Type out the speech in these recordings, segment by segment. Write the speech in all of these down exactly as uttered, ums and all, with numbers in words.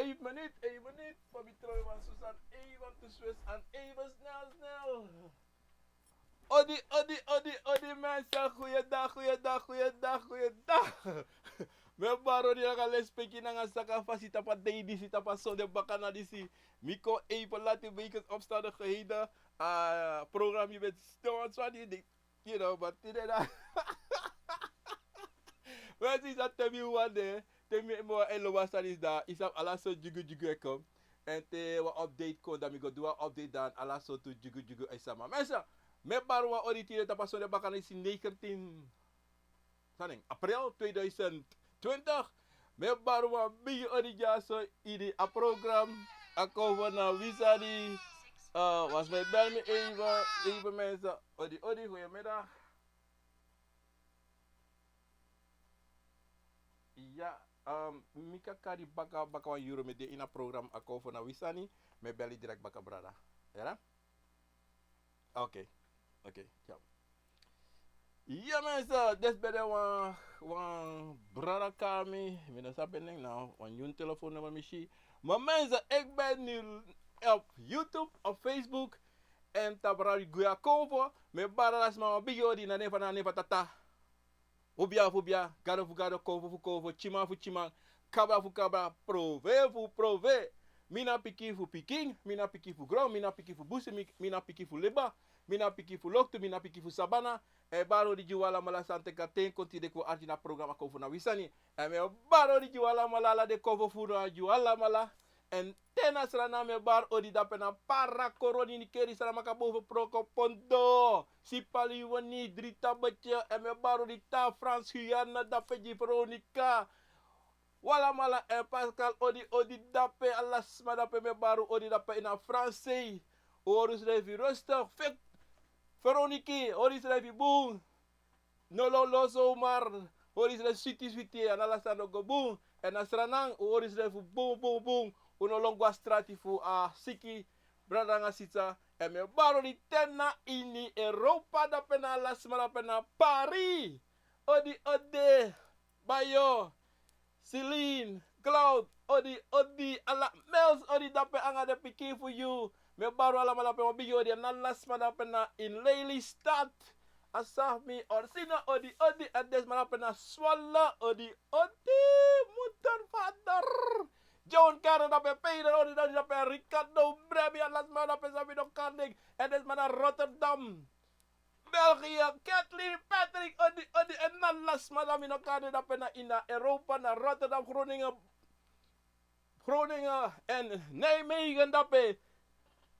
Even minute, even minute. Mami Troy wan Susan, even to Swiss and even snel, snel. Odi, odi, odi, odi, mensen. Goeiedag, goeiedag, goeiedag, goeiedag. Mi e bari odi nanga lespeki nanga saka fasi tapu a dei disi, tapu a sonde bakana disi. Mi kon even lati wegens omstandigheden. A programma ben stil, want so a di, you know, but tide na. Mensen, i sa temi wan de, temi mi wan en lobi a sani disi, da i sa ala so dyugu dyugu e kon. En te wan update kon, dan mi go du wan update, dan ala so tu dyugu dyugu e sama. Mensen, mi e bari wan odi tide tapu a sonde bakana disi, negentien, sani, april tweeduizend twintig. Mi e bari wan bigi odi dyaso ini a program Akomfo na Wi Sani. Eh, was mi e bel mi even, even mensen. Odi, odi, goeiemiddag. Ya, ehm, mi kan kari baka, baka wan yuru mi de ini a program Akomfo na Wi Sani. Mi e bel yu direct baka, brada. Ya? Oké, oké, ciao. Ya, mensen, disi ben de wan, wan brada kari mi, mi no sabi en nen, na wan nyun telefoonnummer mi si. Maar mensen, ik ben nu op YouTube, op Facebook. En tapu a program Akomfo, mi e bari ala sma wan bigi odi na nen fu na nen fu Tata. Obia fu obia, gado fu gado, konfo fu konfo, tyiman fu tyiman, kabra fu kabra, prove fu prove. Mi na pikin fu pikin, mi na pikin fu gron, mi na pikin fu busi, mi, mi na pikin fu liba, mi na pikin fu loktu, mi na pikin fu sabana. E bari odi gi un alamala san teki a ten kon tide kon arki na programa Konfo na Wi Sani. E mi e bari odi gi un alamala, ala den konfo fu unu a gi un alamala. En te na Sranan mi e bari odi dape na Para Koroni Nikeri, Sramaka boven Proko Pondo, Sipali Wani, Drita Betje, en mi e bari odi ta Frans Guyana dape gi Veronica. Un alamala en Pascal odi, odi dape, ala sma dape mi e bari odi dape ini a Fransei. Un hori unsrefi rustig, fik, Veroniki, hori unsrefi bun. No lo lo zomaar. Hori unsrefi switi switi, en ala sani o go bun. En na Sranan, un hori unsrefi bun, bun, bun. Un no lon go a strati fu a siki, brada nanga sisa. En mi e bari odi te na ini Europa, dape na ala sma dape na Paris. Odi, odi, Bayo. Celine, Cloud, odi, odi, ala Mels, odi dape nanga den pikin fu yu. Mi e bari un alamala dape wan bigi odi, en ala sma dape na ini Lelystad. Asaf mi, Orsino, odi, odi, en den sma dape na Zwolle, odi, odi, moeder, vader. John Karen dape, Peter, odi, odi dape, Ricardo, Bremi, ala sma dape san mi no kari den. En den sma na Rotterdam. België, Kathleen, Patrick, odi, odi, en ala sma san mi no kari den dape na ini Europa, na Rotterdam, Groningen, Groningen, en Nijmegen dape.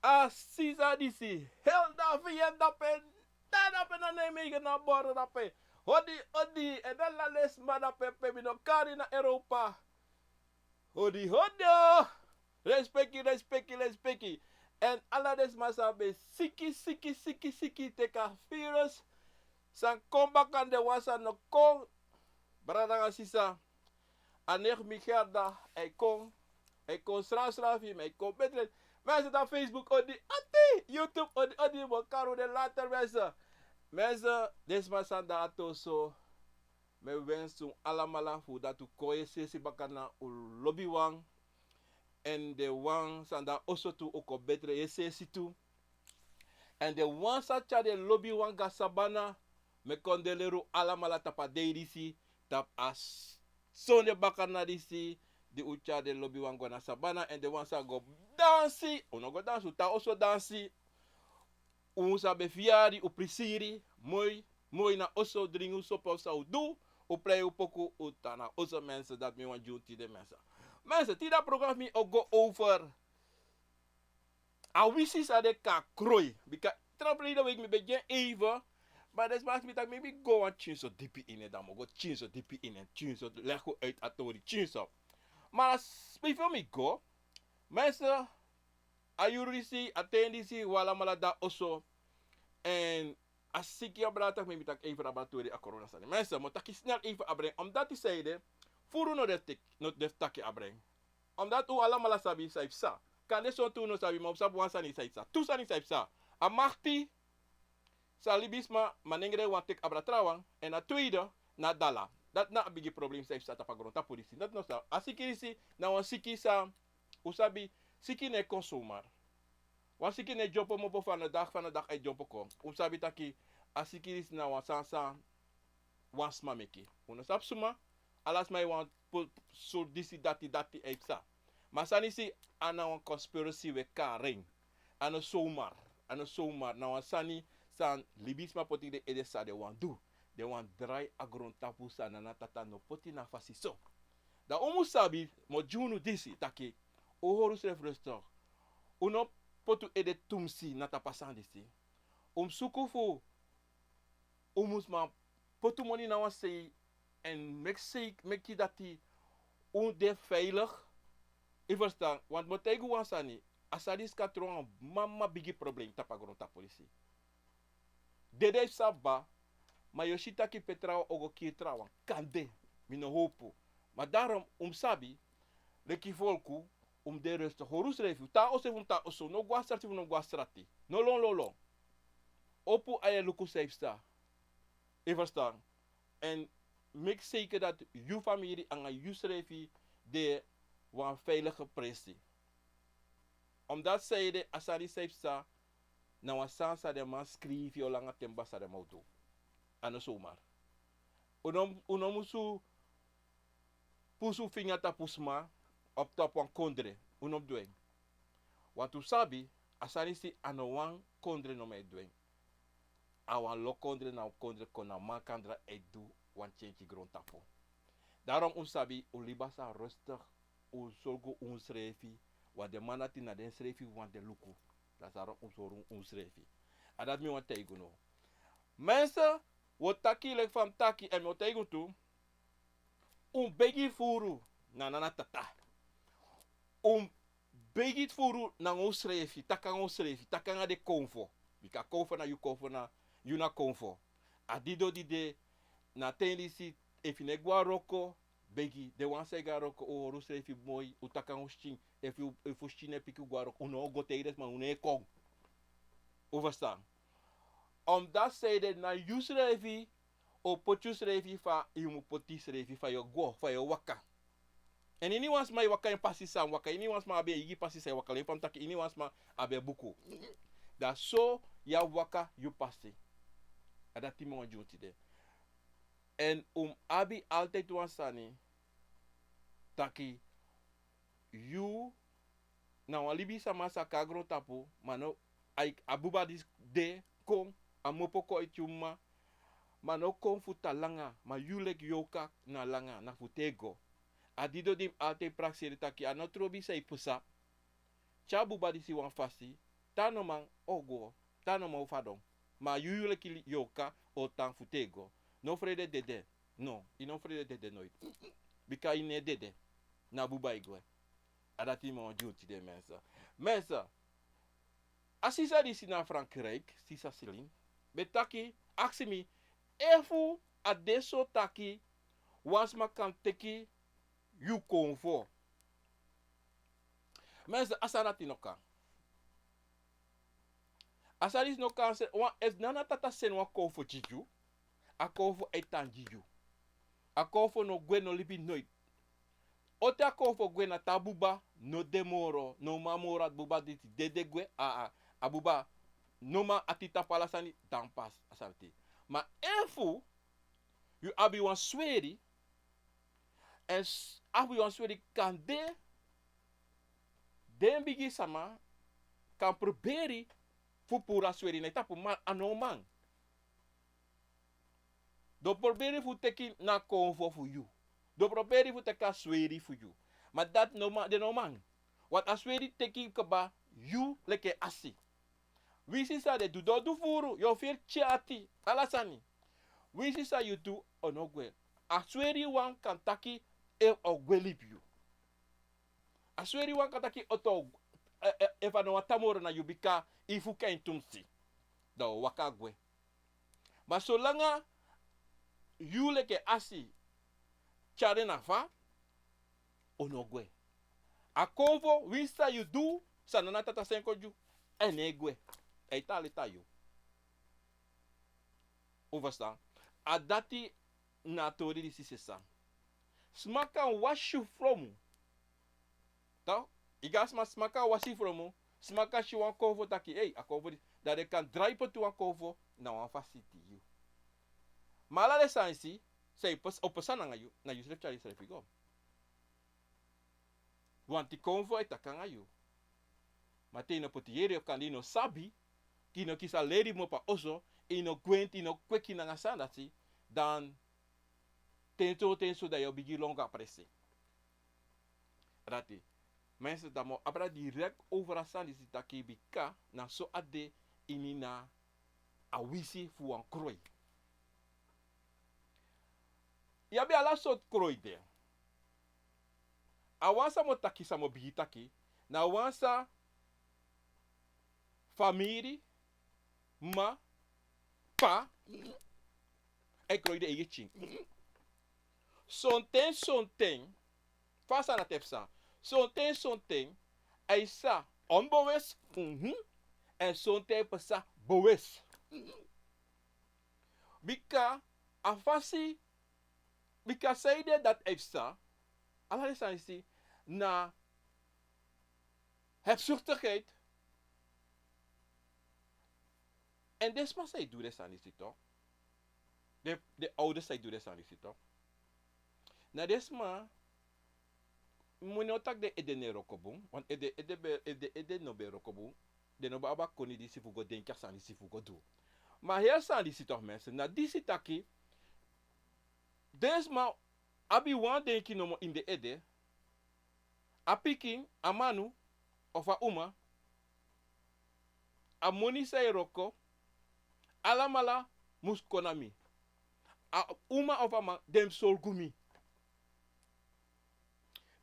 A sisa disi, Hilda Vien dape, te dape na Nijmegen na border dape. Odi, odi, en ala den sma dape pe mi no kari na Europa. Odi, odi. Respeki, respeki, respeki. En ala den sma san ben siki, siki, siki, siki, teki a virus. San kon baka, den wan san no kon. Brada nanga sisa. A neef mi Gerda, a e kon. A e kon srasra fu mi, a e kon betre. Mensen, dan Facebook, odi, odi. YouTube, odi, odi. Mi o kari un de later, mensen. Mensen, den sma san de a toso. Mi e wensi un alamala fu dati un kon yesi yesi baka na un lobiwan. En den wan san de a oso tu, un kon betre yesi yesi tu. En den wan san tyari den lobiwan go na sabana, mi e kondoleri un alamala tapu a dei disi, tapu a s-, sonde bakana disi, di un tyari den lobiwan go na sabana, en den wan san go dansi, un no go dansi, un tan oso dansi. Un sabi fiyari, un prisiri, moi, moi na oso, dringi un sopo san un du, un prei un poku, un tan na oso, mensen, dati mi wani gi un tide, mensen. Mensen, tide a program fu mi o go over a wisi san den e kon kroi. Bika tra verleden week mi ben gi en even, ma den sma aksi mi taki mi, mi go wan tyin so dipi ini en, dan mi o go tyin so dipi ini en, tyin so, leg un uit a tori tyin so. Ma s-, before mi go, mensen, a yuru disi, a ten disi, un alamala de na oso. En a siki, a brada taki mi, mi taki even na a tori a corona sani. Mensen, mi o taki snel even a bren. Omdat i sei de, furu no de tek-, no de taki a bren. Omdat un alamala sabi san i psa. Kande sontu un no sabi, ma un sabi wan sani san i psa. Tu sani san i psa. A makti, san libisma, manengre, wani teki abra trawan, en a tweede, na dala. Dati na a bigi problem san i psa tapu a grontapu disi. Dati no sa, a siki disi, na wan siki san Un sabi, siki no e kon somar. Wan siki no e dyompo mopo fu a no daki, fu a no daki a e dyompo kon. Un sabi taki a siki disi na wan sani san wan sma meki. Un no sabi suma, ala sma e wani poti sori disi, dati, dati e psa. Ma a sani disi, a na wan conspiracy we kari en. A no somar, a no somar, na wan sani san libisma poti den ede san den wani du. Den wani drai a grontapu san Nana Tata no poti na fasi so. Dan un mu sabi, mi o gi unu disi, taki, un hori unsrefi rustig. Un no poti un ede tumsi na tapu a sani disi. Un mu suku fu, un mu sma poti un moni na wan sei, èn meki sei, meki dati un de veilig. Yu ferstan, want mi o taigi un wan sani, a sani disi kan tron wan mama bigi problem tapu a grontapu disi. Dede e psa kaba, ma yu o si taki pe trawan o go kiri trawan. Kande, mi no howpu. Ma daarom un mu sabi, leki folku, un mu de rustig. Hori unsrefi, un tan a oso, efu un tan a oso, no go a strati, efu un no go a strati. No lon, lon, lon. Opo ain luku san e psa. Yu ferstan. Èn meki seiker dati yu famiri anga yusrefi de wan veilige presi. Omdat san ede, a sani san e psa, na wan sani san den man skrifi o langa ten baka san den man o du. A no somar. Un no, un no musu pusu finga tapu sma, of tapu wan kondre, un no mu du en. Want un sabi, a sani disi a no wan kondre nomo e du en. A wan lo kondre na wan kondre kon na mankandra e du wan tyentyi grontapu. Daarom un sabi, un libi a sani rustig, un sorgu unsrefi, want den man dati na densrefi wani den luku. Daarom un sorgu unsrefi. A dati mi wani taigi unu. Mensen, wi o taki leki fa mi taki, èn mi o taigi unu tu, un begi furu na Nana Tata. Un begi furu nanga unsrefi, taki nanga unsrefi, taki nanga den konfo. Bika konfo na yu, konfo na yu, na konfo. A didon di de na ten disi, efu yu no e go a wroko, begi, den wan san e go a wroko, un hori unsrefi moi, un taki nanga un sikin, efu, efu un sikin no e piki un go a wroko, un no o go taigi den sma, un no e kon. Un ferstan? Omdat san ede, na yusrefi o poti yusrefi fa yu mu poti yusrefi, fa yu o go, fa yu o waka. Èn iniwan sma e waka en pasi san waka, iniwan sma abi en eigi pasi san e waka, leki fa mi taki, iniwan sma abi en buku. Dan so yu abi waka yu pasi. A dati mi wani gi unu tide. Èn un mu abi altijd wan sani taki yu na wan libisama san kon a grontapu, ma no, a, a buba disi de kon, a mopo kon eti yu mama, ma no kon fu tan langa, ma yu leki yorka na langa, na fu tego. A didon di mi altijd prakseri taki a no trobi san e psa. Tyari buba disi wan fasi, tan no man o go, tan no man o fadon. Ma yu, yu leki yorka o tan fu tego. No frede dede. No, yu no frede dede noiti. Bika yu no e dede. Na buba e gwe. A dati mi wani gi unu tide, mensen. Mensen, a sisa disi na Frankrijk, sisa Celine, ben taki, aksi mi, efu a de so taki wan sma kan teki yu konfo. Mensen, a sani dati no kan. A sani disi no kan. Se, wan, efu Nana Tata seni wan konfo gi yu, a konfo e tan gi yu. A konfo no gwe, no libi noiti. Onten a konfo gwe, na te a buba no de moro, no man moro, a buba disi dede gwe, a, a, a buba no man ati tapu ala sani, dan pas a sani dati. Ma efu yu abi wan sweri, èn s-, abi wan sweri, kande den bigi sama kan proberi fu puru a sweri na yu tapu, ma a no man. Den o proberi fu teki na konfo fu yu. Den o proberi fu teki a sweri fu yu. Ma dati no man, den no man. Want a sweri teki kaba yu leki en asi. Winsi san den du, den o du furu, yu o firi tyari ati, ala sani. Winsi san yu du, o no gwe. A sweri wan kan taki efu a o gwe libi yu. A sweri wan kan taki o to, e, e, efu a no wani tan moro na yu, bika i fuka en tumsi. Dan o waka gwe. Ma solanga yu leki en asi tyari en na fa, o no gwe. A konfo, winsi san yu du, san Nana Tata seni kon gi yu, a no e gwe. A e tan leti na yu. Un ferstan? A dati na a tori disi, sisa. Sma kan wasi yu fromu. Toch? Yu go a sma, sma kan wasi fromu, sma kan si wan konfo taki, ei, a konfo disi, dan den kan drai poti wan konfo na wan fasi gi yu. Ma ala den sani disi, san e pasa, o pasa nanga yu, na yusrefi tyari yusrefi go. Wanti konfo e taki nanga yu. Ma te yu no poti yere, of kande yu no sabi, te yu no kisi a leri fu opo a oso, yu no gwenti, yu no kweki nanga a sani dati, dan ten so, ten so dan yu o bigin lon go a presi. Dati. Mensen, dan mi o abra direct over a sani disi taki bika na so a de ini a wisi fu wan kroi. Yu abi ala sortu kroi de. A wan san mi o taki, san mi o bigin taki, na wan san famiri, ma, pa, e kroi den eigi pikin. Sonten, sonten, fa a sani dati e psa. Sonten, sonten, a e psa onbewust, mhm, èn sonten a e psa bewust. Bika a fasi, bika san ede dati a e psa, ala den sani disi na hebzuchtigheid. Èn den sma san e du den sani disi toch, den, den ouders san e du den sani disi toch, na den sma, mi no taki den ede no e wroko bun, want ede, ede be, ede, ede no ben wroko bun, den no ben abi a koni disi fu go denki a sani disi fu go du. Ma heri sani disi toch mensen, na disi taki, den sma abi wan denki nomo ini den ede, a pikin, a manu, of a uma, a moni san e wroko, alamala mus kon na mi. A uma of a man, den mus sorgu mi.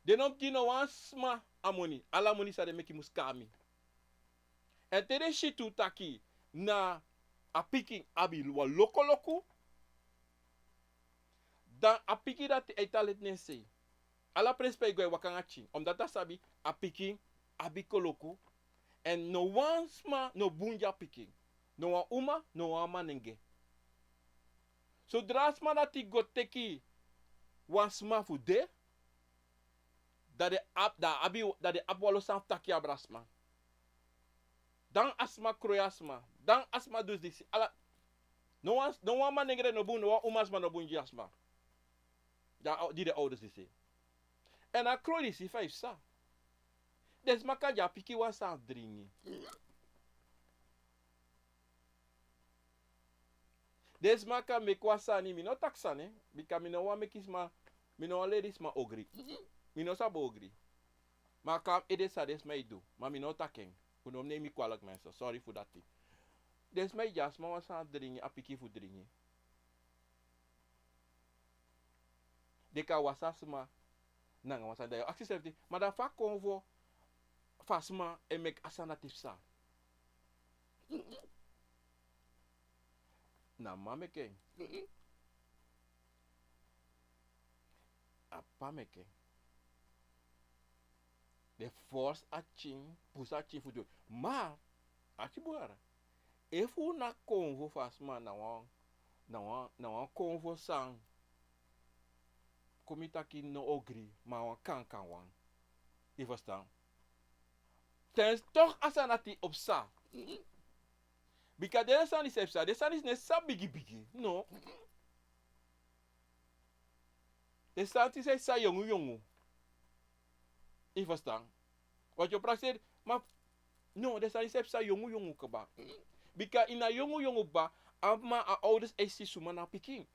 Den no mus gi no wan sma a moni, ala moni san den meki mus kon na mi. Èn te den si tu taki na a pikin abi wan lokoloku, dan a pikin dati e tan leti na en sei. Ala presi pe a e go a e waka nanga pikin, omdat a sabi a pikin abi koloku. Èn no wan sma no bun gi a pikin. No wan uma, no wan manengre. Sodra a sma dati go teki wan sma fu de, dan den abi, dan abi, dan den abi wan lo sani fu taki abra a sma. Dan a sma kroi a sma. Dan a sma du disi. Ala, no wan, no wan manengre no bun, no wan umasma no bun gi a sma. Dan a, di den ouders disi. Èn a kroi disi fa e psa. Den sma kan gi a pikin wan sani fu dringi. Den sma kan meki wan sani, mi no taki sani, bika mi no wani meki sma, mi no wani leri sma ogri. Mi no sabi ogri. Ma a kon a mi ede san den sma e du, ma mi no taki en. Un no mus neem mi kwalijk mensen, sorry fu dati. Den sma e gi a sma wan sani dringi, a pikin fu dringi. Den kan wasi a sma nanga wan sani, dan yu o aksi yusrefi taki, ma dan fa a konfo fu a sma e meki a sani dati psa? Na mama meki en. A papa meki en. Den force a pikin, pusu a pikin fu du. Ma, a pikin bun. Efu na konfo fu a sma na wan, na wan, na wan konfo san, kon mi taki no ogri, ma wan kankan wan. Yu e ferstan? Ten toch a sani dati o psa. Bika den sani disi e psa, den sani disi no e psa bigi bigi. No. Den sani disi e psa yongu yongu. Yu e ferstan? Wan yu o prakseri, ma no, den sani disi e psa yongu yongu kaba. Bika ini a yongu yongu kaba, a mama, a ouders e si suma na a pikin.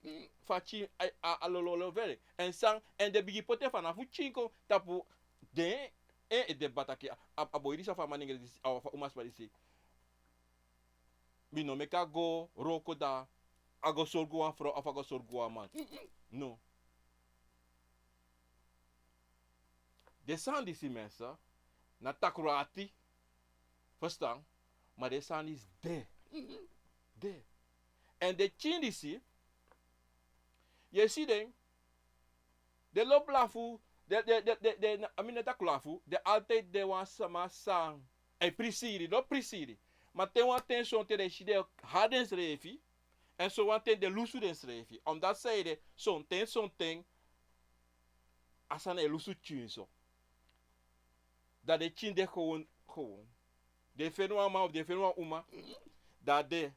Fa a pikin a, a, a lolo lolo fere. Èn san, èn den bigin poti en fanafu pikin kon tapu den, eh, eh, den baka taki, a, a, a boi disi, a fa a manengre disi, a fa a umasma disi. Mi no meki a go wroko, dan a go sorgu wan frow of a go sorgu wan man. No. Den sani disi mensen, na takru ati. Ferstan? Ma den sani disi de. De. Èn den pikin disi, yu e si den, den lobi lafu, den, den, den, den, den, a mi no e taki lafu, den altijd de wan sma san e prisiri, no prisiri. Ma te wan ten sonten den e si den e hari densrefi, èn so wan ten den e lusu densrefi. Omdat san ede, sonten, sonten, a sani e lusu pikin so. Dan den pikin de gewoon, gewoon. Den feni wan man of den feni wan uma, dan a de.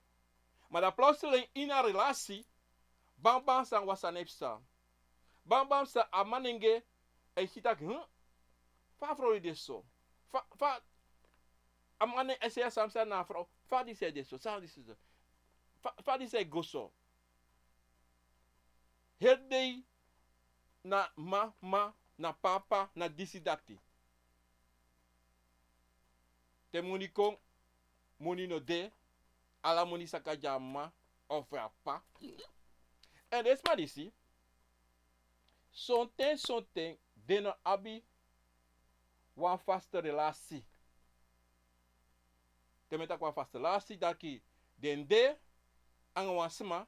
Ma dan plotseling ini a relasi, bambam san wan sani e psa. Bambam san a manenge e si taki, hm? Fa a frow e de so? Fa, fa a manenge e si a sani san na a frow? Fa disi e de so? San disi so? Fa, fa disi e go so? Heri dei na mama, na papa, na disi dati. Te moni kon, moni no de, ala moni saka gi a mama of a papa. Èn den sma disi, sonten, sonten, den no abi wan vaste relasi. Te mi e taki wan vaste relasi, dati den de anga wan sma,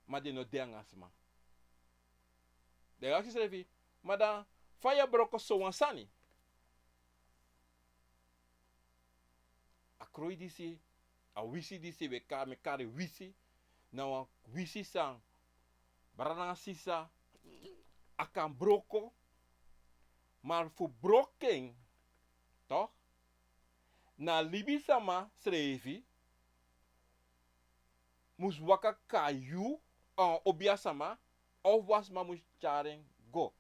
ma den no de anga sma. Dan yu e aksi yusrefi, ma dan fa yu e broko sowan sani? A kroi disi, a wisi disi, we ka-, mi e kari wisi, na wan wisi san brada nanga sisa, a kan broko, ma fu broko en, toch, na libisama srefi mus waka kon na yu, eh, obia sama, of wan sma mus tyari en go.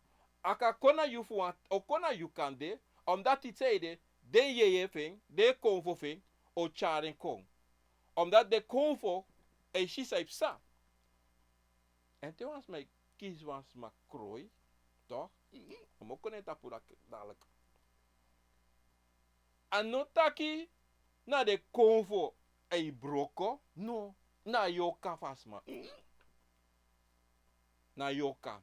A kan kon na yu fu wan, o kon na yu kande, omdat yu sabi den yeye fu en, den konfo fu en, o tyari en kon. Omdat den konfo e si san e psa. Èn te wan sma e kisi wan sma kroi, toch? A mu kon na en tapu dati, dadilik. A no taki na den konfo e broko, no, na yu o kon na a sma. Na yu o kon.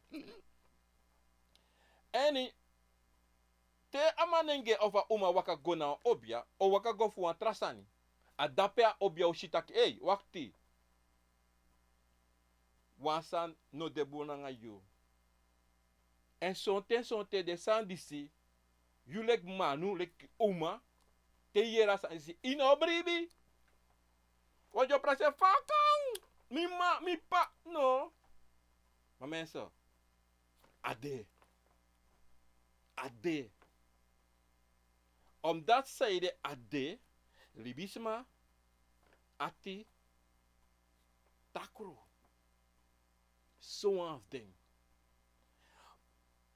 Èn te a manenge of a uma waka go na wan obia, o waka go fu wan tra sani. A dape a obia o si taki, ei, wakti. Wan sani no de bun nanga yu. Èn sonten, sonten den sani disi, yu leki manu, leki uma, te yu yere a sani disi, yu no o bribi. Wan dyopresi e faka, mi ma, mi pa, no. Ma mensen, a de. A de. Omdat sanede a de, libisma ati takru. Sowan fu den.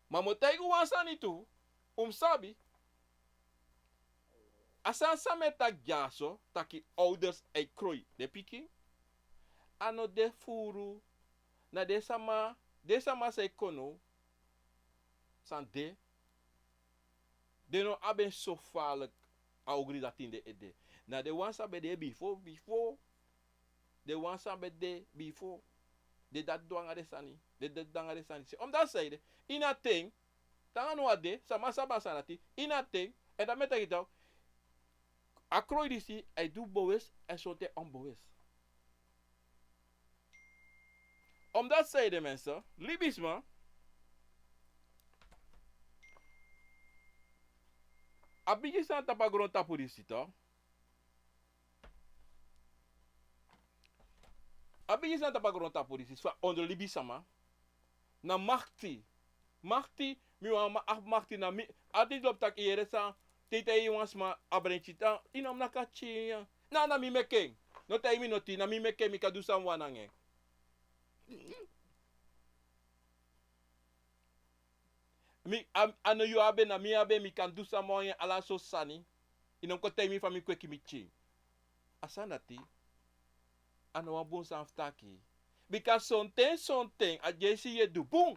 Ma mi o taigi un wan sani tu, un mus sabi. A sani san mi e taki dyaso, taki ouders e kroi den pikin. A no de furu, na den sama, den sama san e kon now, san de, den no abi en so farlijk a ogri dati ini den ede. Na den wan san ben de bifo, bifo, den wan san ben de bifo, den dati du anga den sani, den dati du anga den sani. Omdat sanede, ini a ten, te nanga now a de, sama sabi a sani dati, ini a ten, èn dati mi e taki tu, a kroi disi, a e du bewust, èn sonten onbewust. Omdat sanede mensen, libisma, a bigi sani tapu a grontapu disi toch. A bigi sani tapu a grontapu disi, fa ondro libisma, na makti. Makti, mi wan ma-, a makti na mi, a di lobi taki yere san, te i taigi wan sma a brenki tan, i no mus naki a pikin ya. Na, na mi meki en. No taigi mi noti, na mi meki en, mi kan du san mi wani nanga en. Mi, a, a no yu abi en, na mi abi en, mi kan du san mi wani nanga en, ala sortu sani. I no mus kon taigi mi fa mi kweki mi pikin. A sani dati, a no wan bun sani fu taki. Bika sonten, sonten, a dyesi yu e du bun.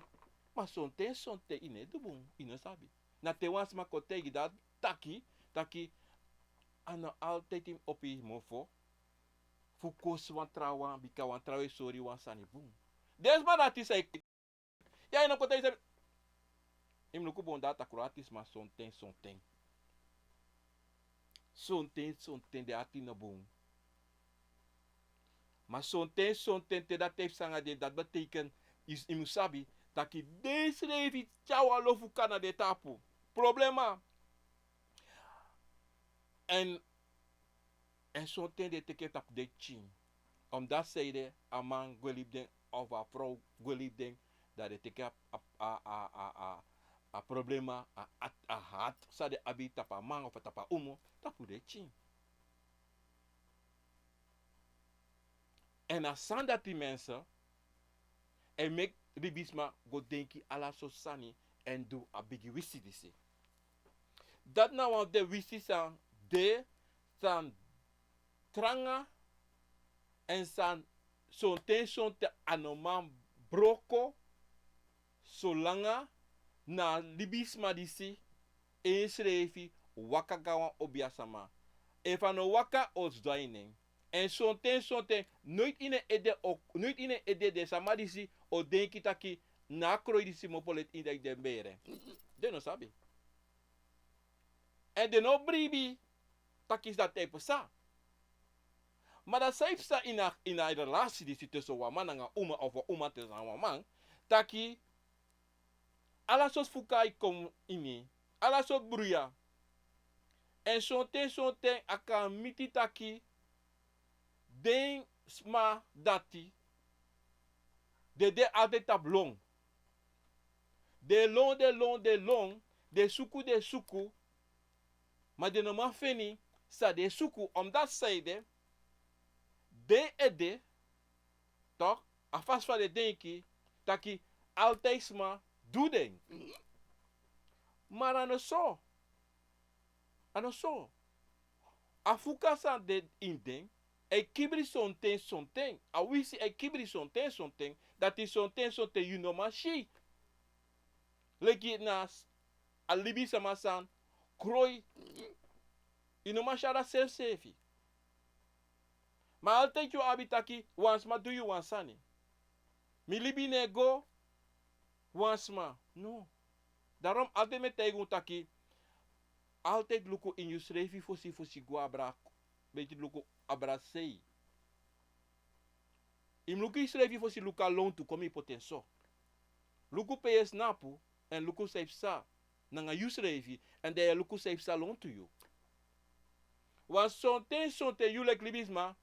Ma sonten, sonten, i no e du bun, i no sabi. Na te wan sma kon taigi dati taki, taki, a no altijd i mus opo i mofo fu kosi wan trawan, bika wan trawan e sori wan sani bun. Den sma dati san e Ya, i no kon taigi srefi. I mus luku bun, dati a kroi ati sma sonten, sonten. Sonten, sonten den ati no bun. Ma sonten, sonten te dati e psa nanga den, dati betekent, i, i mus sabi, taki den srefi tyari wan lofu kon na den tapu. Problema. Èn Èn sonten den e teki en tapu den pikin. Omdat sanede a man gwe libi den, of a frow gwe libi den, dan den e teki a, a, a, a, a, A problema, a, a, a hati san den abi tapu a man of tapu a umu, tapu den e tyari. Èn a sani dati, mensen, e meki libisma go denki ala sortu sani èn du a bigi wisi disi. Dati na wan fu den wisi san de, san tranga èn san sonten sonten a no man broko, solanga na a libisma disi ensrefi waka go na wan obiasma. Efu a no waka, o sidon na en. Èn sonten sonten, noiti ini en ede o, noiti ini en ede den sama disi o denki taki na a kroi disi mu opo leti ini den bere. Den no sabi. Èn den no bribi taki dati e pasa. Ma dati san e pasa ini a, ini a relasi disi tussen wan man nanga uma of wan uma tussen wan man, taki ala sortu fuka e kon ini, ala sortu bruya. Èn sonten sonten a kan miti taki den sma dati den de altijd tapu lon. Den lon, den lon, den lon, den suku, den suku, ma den no man feni san den suku, omdat san ede, den ede, toch, a fasi fa den denki, taki altijd sma du den. Ma a no so. A no so. A fuka san de ini den e kibri sonten sonten. A wisi e kibri sonten sonten. Dati sonten sonten yu no man si. Leki na s-, a libisma san kroi. Yu no man si ala srefi srefi. Ma altijd yu abi taki wan sma du yu wan sani. Mi libi no e go wan sma. No. Daarom altijd mi e taigi unu taki, altijd luku ini yusrefi fosi, fosi go abra, beti luku abra sei. Yu mus luku yusrefi fosi luku a lontu kon mi poti en so. Luku pe yu e snapu, èn luku san e psa nanga yusrefi, èn dan yu e luku san e psa lontu yu. Wan sonten sonten yu leki libisma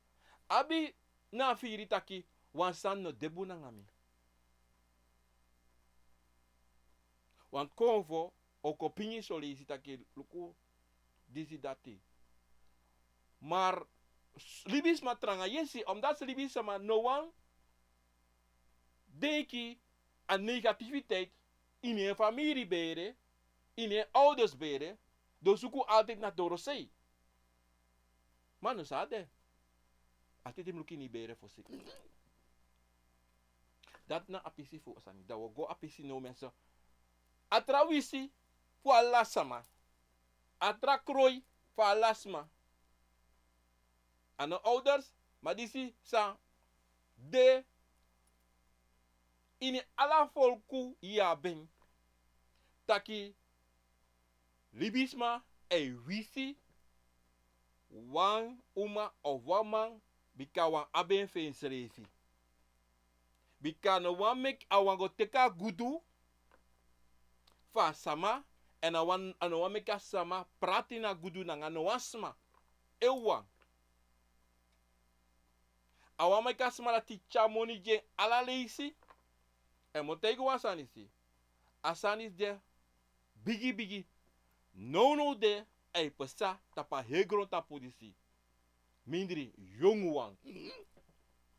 abi na a firi taki wan sani no de bun nanga mi. Wan konfo o kon pingi son leisi taki luku disi dati. Maar s-, libisma tranga yesi, omdat libisma no wani denki a negativiteit ini en famiri bere, ini en ouders bere, den o suku altijd na dorosei. Ma no san a de. Altijd yu mus luku ini yu bere fosi. Dati na a pisi fu a sani. Dan wi o go a pisi now, mensen. A tra wisi fu ala sama. A tra kroi fu ala sma. A no ouders, ma disi san de ini ala folku yu abi en. Taki libisma e wisi wan uma of wan man, bika a wani abi en fu ensrefi. Bika a no wani meki a wan go teki a gudu fu a sama, èn a wan, a no wani meki a sama prati na gudu nanga no wan sma. Efu wan. A wani meki a sma dati tyari moni gi en ala leisi. Èn mi o taigi wan sani disi. A sani disi de bigi bigi. Nownow de a e pasa tapu a heri grontapu disi. Mindri yongu wan.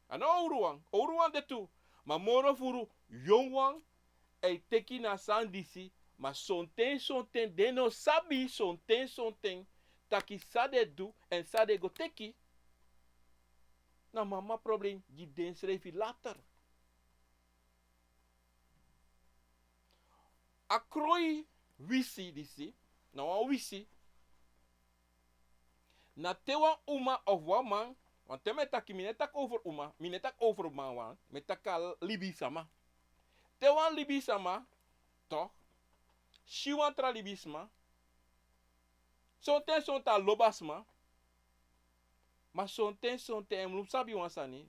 A no owru wan, owru wan de tu. Ma moro furu yongu wan e teki na a sani disi. Ma sonten sonten den no sabi sonten sonten taki san den du èn san den go teki na mama problem gi densrefi later. A kroi wisi disi, na wan wisi, na te wan uma of wan man, want te mi e taki, mi no e taki over uma, mi no e taki over man wan, mi e taki a libisma. Te wan libisma, toch, si wan tra libisma, sonten sonten a lobi a sma, ma sonten sonten, èn mi mus sabi wan sani,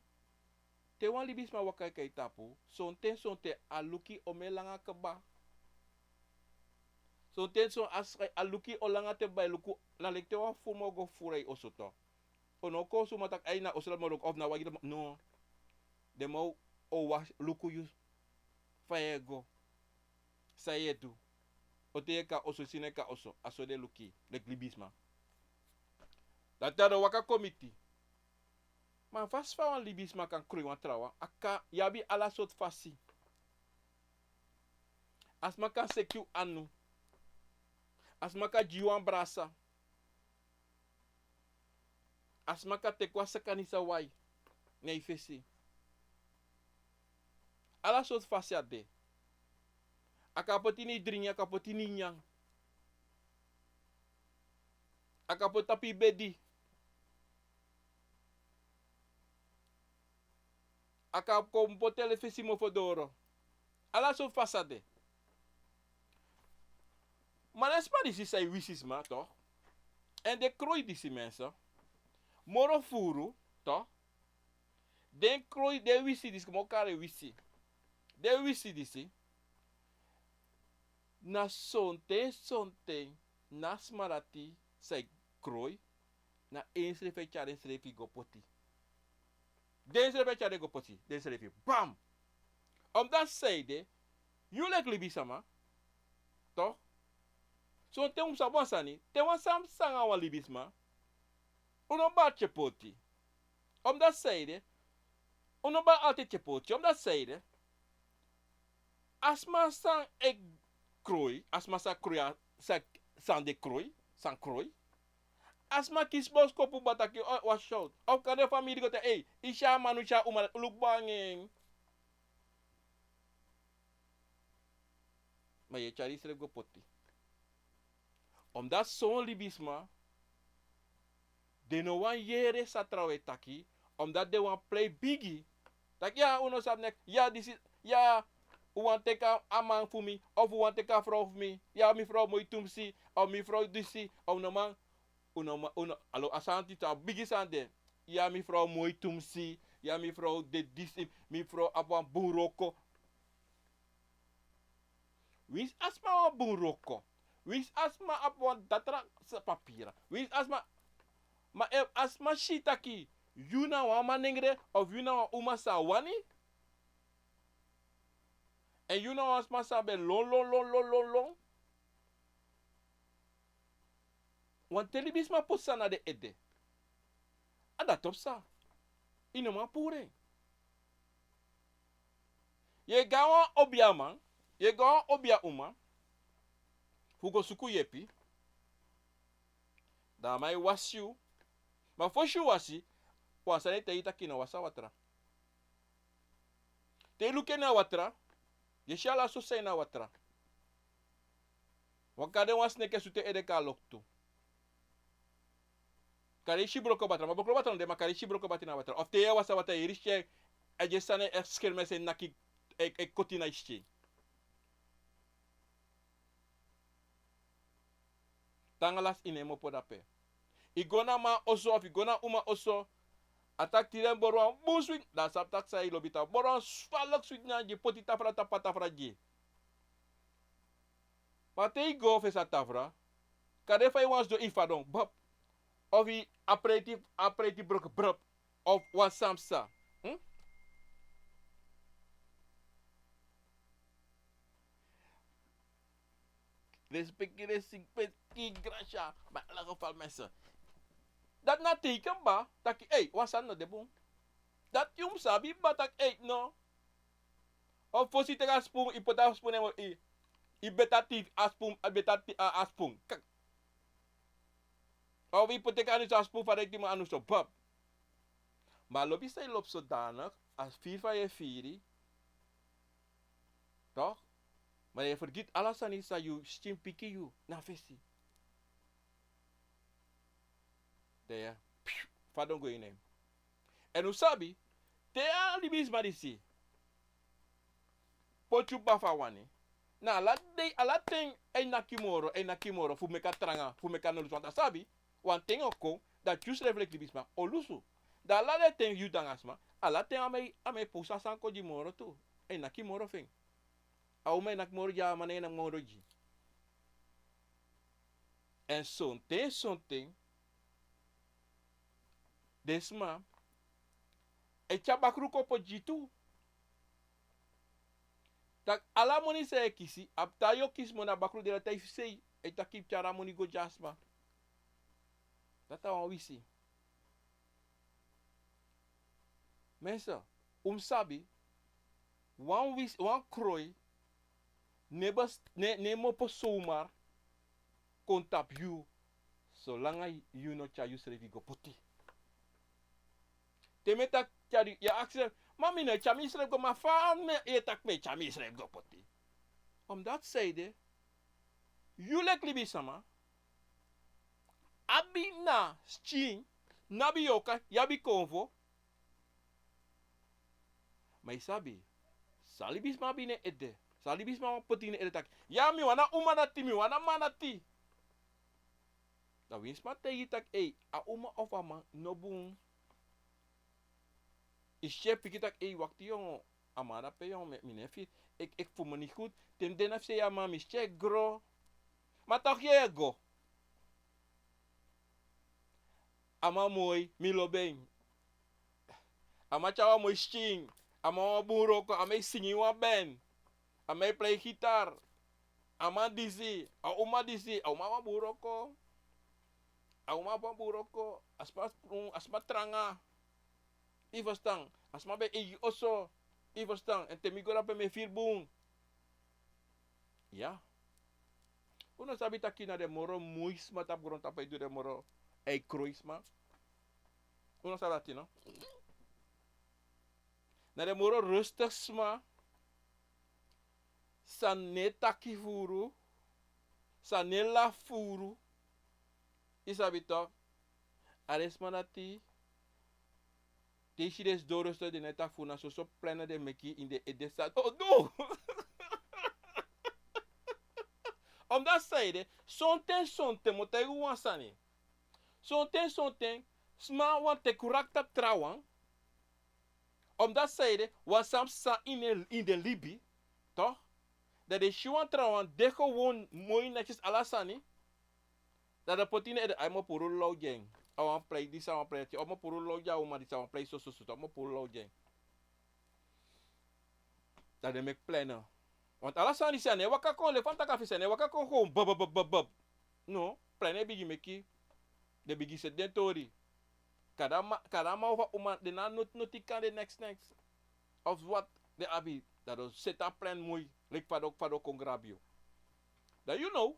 te wan libisma waka e kon a yu tapu, sonten sonten a luku omeni langa kaba. Sonten sonten a s-, a luku o langa te bai luku, na leki te wan furu man o go furu a yu oso toch. O no kon suma taki a ini a oso dati mi o luku of na wagi dati mi o, no. Den man o wasi luku yu fa yu e go. San yu e du. O ten yu e kon na oso, sini e kon na oso, a so den e luku yu, leki libisma. Dati a den waka kon miti. Ma fa so fa wan libisma kan kroi wan trawan? A kan, yu abi ala sortu fasi. A sma kan seki yu anu. A sma kan gi yu wan brasa. A sma kan teki wan saka ini san wai na yu fesi. Ala sortu fasi a de. A kan poti ini yu dringi, a kan poti ini yu nyan. A kan poti tapu yu bedi. A kan kon poti en na fesi mofo doro. Ala sortu fasi a de. Ma den sma disi san e wisi sma, toch? Èn den kroi disi, mensen. Moro furu, toch? Den kroi, den wisi disi, komo kari wisi. Den wisi disi. Na sonten, sonten, na sma dati san e kroi, na ensrefi e tyari ensrefi go poti. Den srefi e tyari go poti, den srefi. Bam! Omdat san ede, yu leki libisma, toch? Sonten un sabi wan sani, te wan sani pasa nanga wan libisma, un no bari tyari poti. Omdat san ede, un no bari altijd tyari poti. Omdat san ede, a sma san e kroi, a sma san kroi, a san, san de kroi, san kroi. A sma kisi boskopu kba taki, o, wan shout. Of kande famiri go taki, ei, yu si a man, yu si a uma, un luku bun nanga en. Ma yu e tyari yusrefi go poti. Omdat son libisma, den no wani yere san trawan e taki, omdat den wani prei bigi. Taki, ya, un no sabi neks, ya, disi, ya, un wani teki a man fu mi, of un wani teki a frow fu mi, ya, mi frow moi tumsi, of mi frow disi, of no man, un no man, un no, alo, a sani disi a bigi sani de. Ya, mi frow moi tumsi, ya, mi frow de disi, mi frow abi wan bun wroko. Winsi a sma abi wan bun wroko. Winsi a sma abi wan datra papira. Winsi a sma, ma efu a sma si taki yu na wan manengre, of yu na wan uma san a wani. Èn yu na wan sma san ben lon, lon, lon, lon, lon, lon. Wanten libisma poti sani na den ede. A dati o psa. Yu no man puru en. Yu e go na wan obiaman, yu e go na wan obiauma fu go suku yepi. Dan a man e wasi yu. Ma fosi yu wasi, wan sani e taigi yu taki yu no wasi a watra. Te yu luku en ini a watra, yu e si ala sortu sani ini a watra. Wan kande wan sneki e sutu en ede kon na loktu. Kande yu si broko batra, ma broko batra no de, ma kande yu si broko batra ini a watra. Of te yu e wasi a watra, yu e risi en, a e gi sani e skermesi, e naki, e, e koti na yu skin. Te anga lasi yu no e mopo dape. Yu go na man oso, of yu go na uma oso, a taki tide mi bori wan bun switi, dan a sabi taki san yu lobi, taki bori wan falek switi nyan gi, poti tafra tapu a tafra gi. Ma te yu go fesi a tafra, kande fa yu wani sidon yu fadon, bop. Of yu a preti, a preti broko, brop. Of wan sani psa. Hm? Respeki, respeki, gracia, ma lago fal mese. Dati na teken kba, taki, ei, wan sani no de bun. Dati yu mus sabi kba taki, ei, no. Of fosi yu teki a spun, yu poti a spun, en yu, yu beti a tifi, a spun, a beti a ti-, a, a spun. Kak. Of yu poti teki anu so, a spun fa den e kiti mus anu so, bop. Ma a lobi san yu lobi sodanig, a firi fa yu e firi. Toch? Ma yu e fergiti ala sani san yu skin piki yu na fesi. Dan ya, piu, fadon go ini en. Èn un sabi, te a libisma disi poti yu kba fa a wani, na ala dei, ala ten a e naki moro, a e naki moro, fu meki a tranga, fu meki a no lusu, want a sabi, wanten o kon, dati yusrefi leki libisma o lusu. Dan ala den ten yu de anga sma, ala ten a man e, a man e pusu a sani kon gi moro tu. A e naki moro fu en. A uma e naki moro gi, a man e naki moro gi. Èn sonten, sonten, den sma e tyari bakru kon poti gi tu. Tak' ala moni san yu e kisi, a taa yu o kisi moni, a bakru de dati a e sei, e taki yu tyari a moni go gi a sma. Dati a wan wisi. Mensen, un mus sabi, wan wis-, wan kroi, no e bes-, no e, no e mopo somar kon tapu yu, solanga yu no tyari yusrefi go poti. Te mi e taki tyari, yu e aksi, ma mi no e tyari misrefi go, ma fa mi e taki mi e tyari misrefi go poti. Omdati san ede, yu leki libisama, abi na skin, no abi yorka, yu abi konfo. Ma yu sabi, san libisma abi na en ede, san libisma wani poti na en ede taki, ya, mi wani a uma dati, mi wani a man dati. Dan winsi sma taigi yu taki, ei, a uma of a man no bun. Yu si en piki taki, ei, wakti yongo, a man dati pe yongo, mi, mi no e firi, eki, eki fu mi no e gudu, te mi de na fu sei a man, mi si en gro. Ma toch yu e go. A man moi, mi lobi en. A man tyari wan moi skin. A man wan bun wroko, a man e singi wan ben. A man e plei gitar. A man disi, a uma disi, a uma wan bun wroko. A uma wan bun wroko, a sma, a sma tranga. Yu ferstan, a sma ben e eigi oso. Yu ferstan, èn te mi go drape mi e firi bun. Ya. Un no sabi taki na den moro moi sma tapu grontapu e du den moro, e kroi sma. Un no sabi dati, no? Na den moro rustig sma, san no e taki furu, san no e lafu furu. Yu sabi toch, a den sma dati, te yu si den sidon rustig, den no e taki furu, na soso plan den meki ini den ede san den o du. Omdati san ede, sonten, sonten, mi o taigi un wan sani. Sonten, sonten, sma wani teki wraki tapu trawan. Omdati san ede, wan sani psa ini, ini den libi, toch? Dan den si wan trawan de gewoon moi, netjes, ala sani. Dan den poti ini en ede, ai, mi o puru law gi en. A wan plei disi, a wan plei dati, o, mi o puru law gi a uma disi, a wan plei soso, soso, mi o puru law gi en. Dan den meki plan. Want ala sani disi a no e waka kon, leki fa mi taki, a fesi a no e waka kon gewoon bub, bub, bub, bub, bub. No, plan e bigin meki. Den bigin seti den tori. Kada ma-, kada man of a uma, den no abi noti, noti kan den next, next. Of wat den abi, dan den o seti a plan moi, leki fa den o, fa den o kon grabi yu. Dan yu now,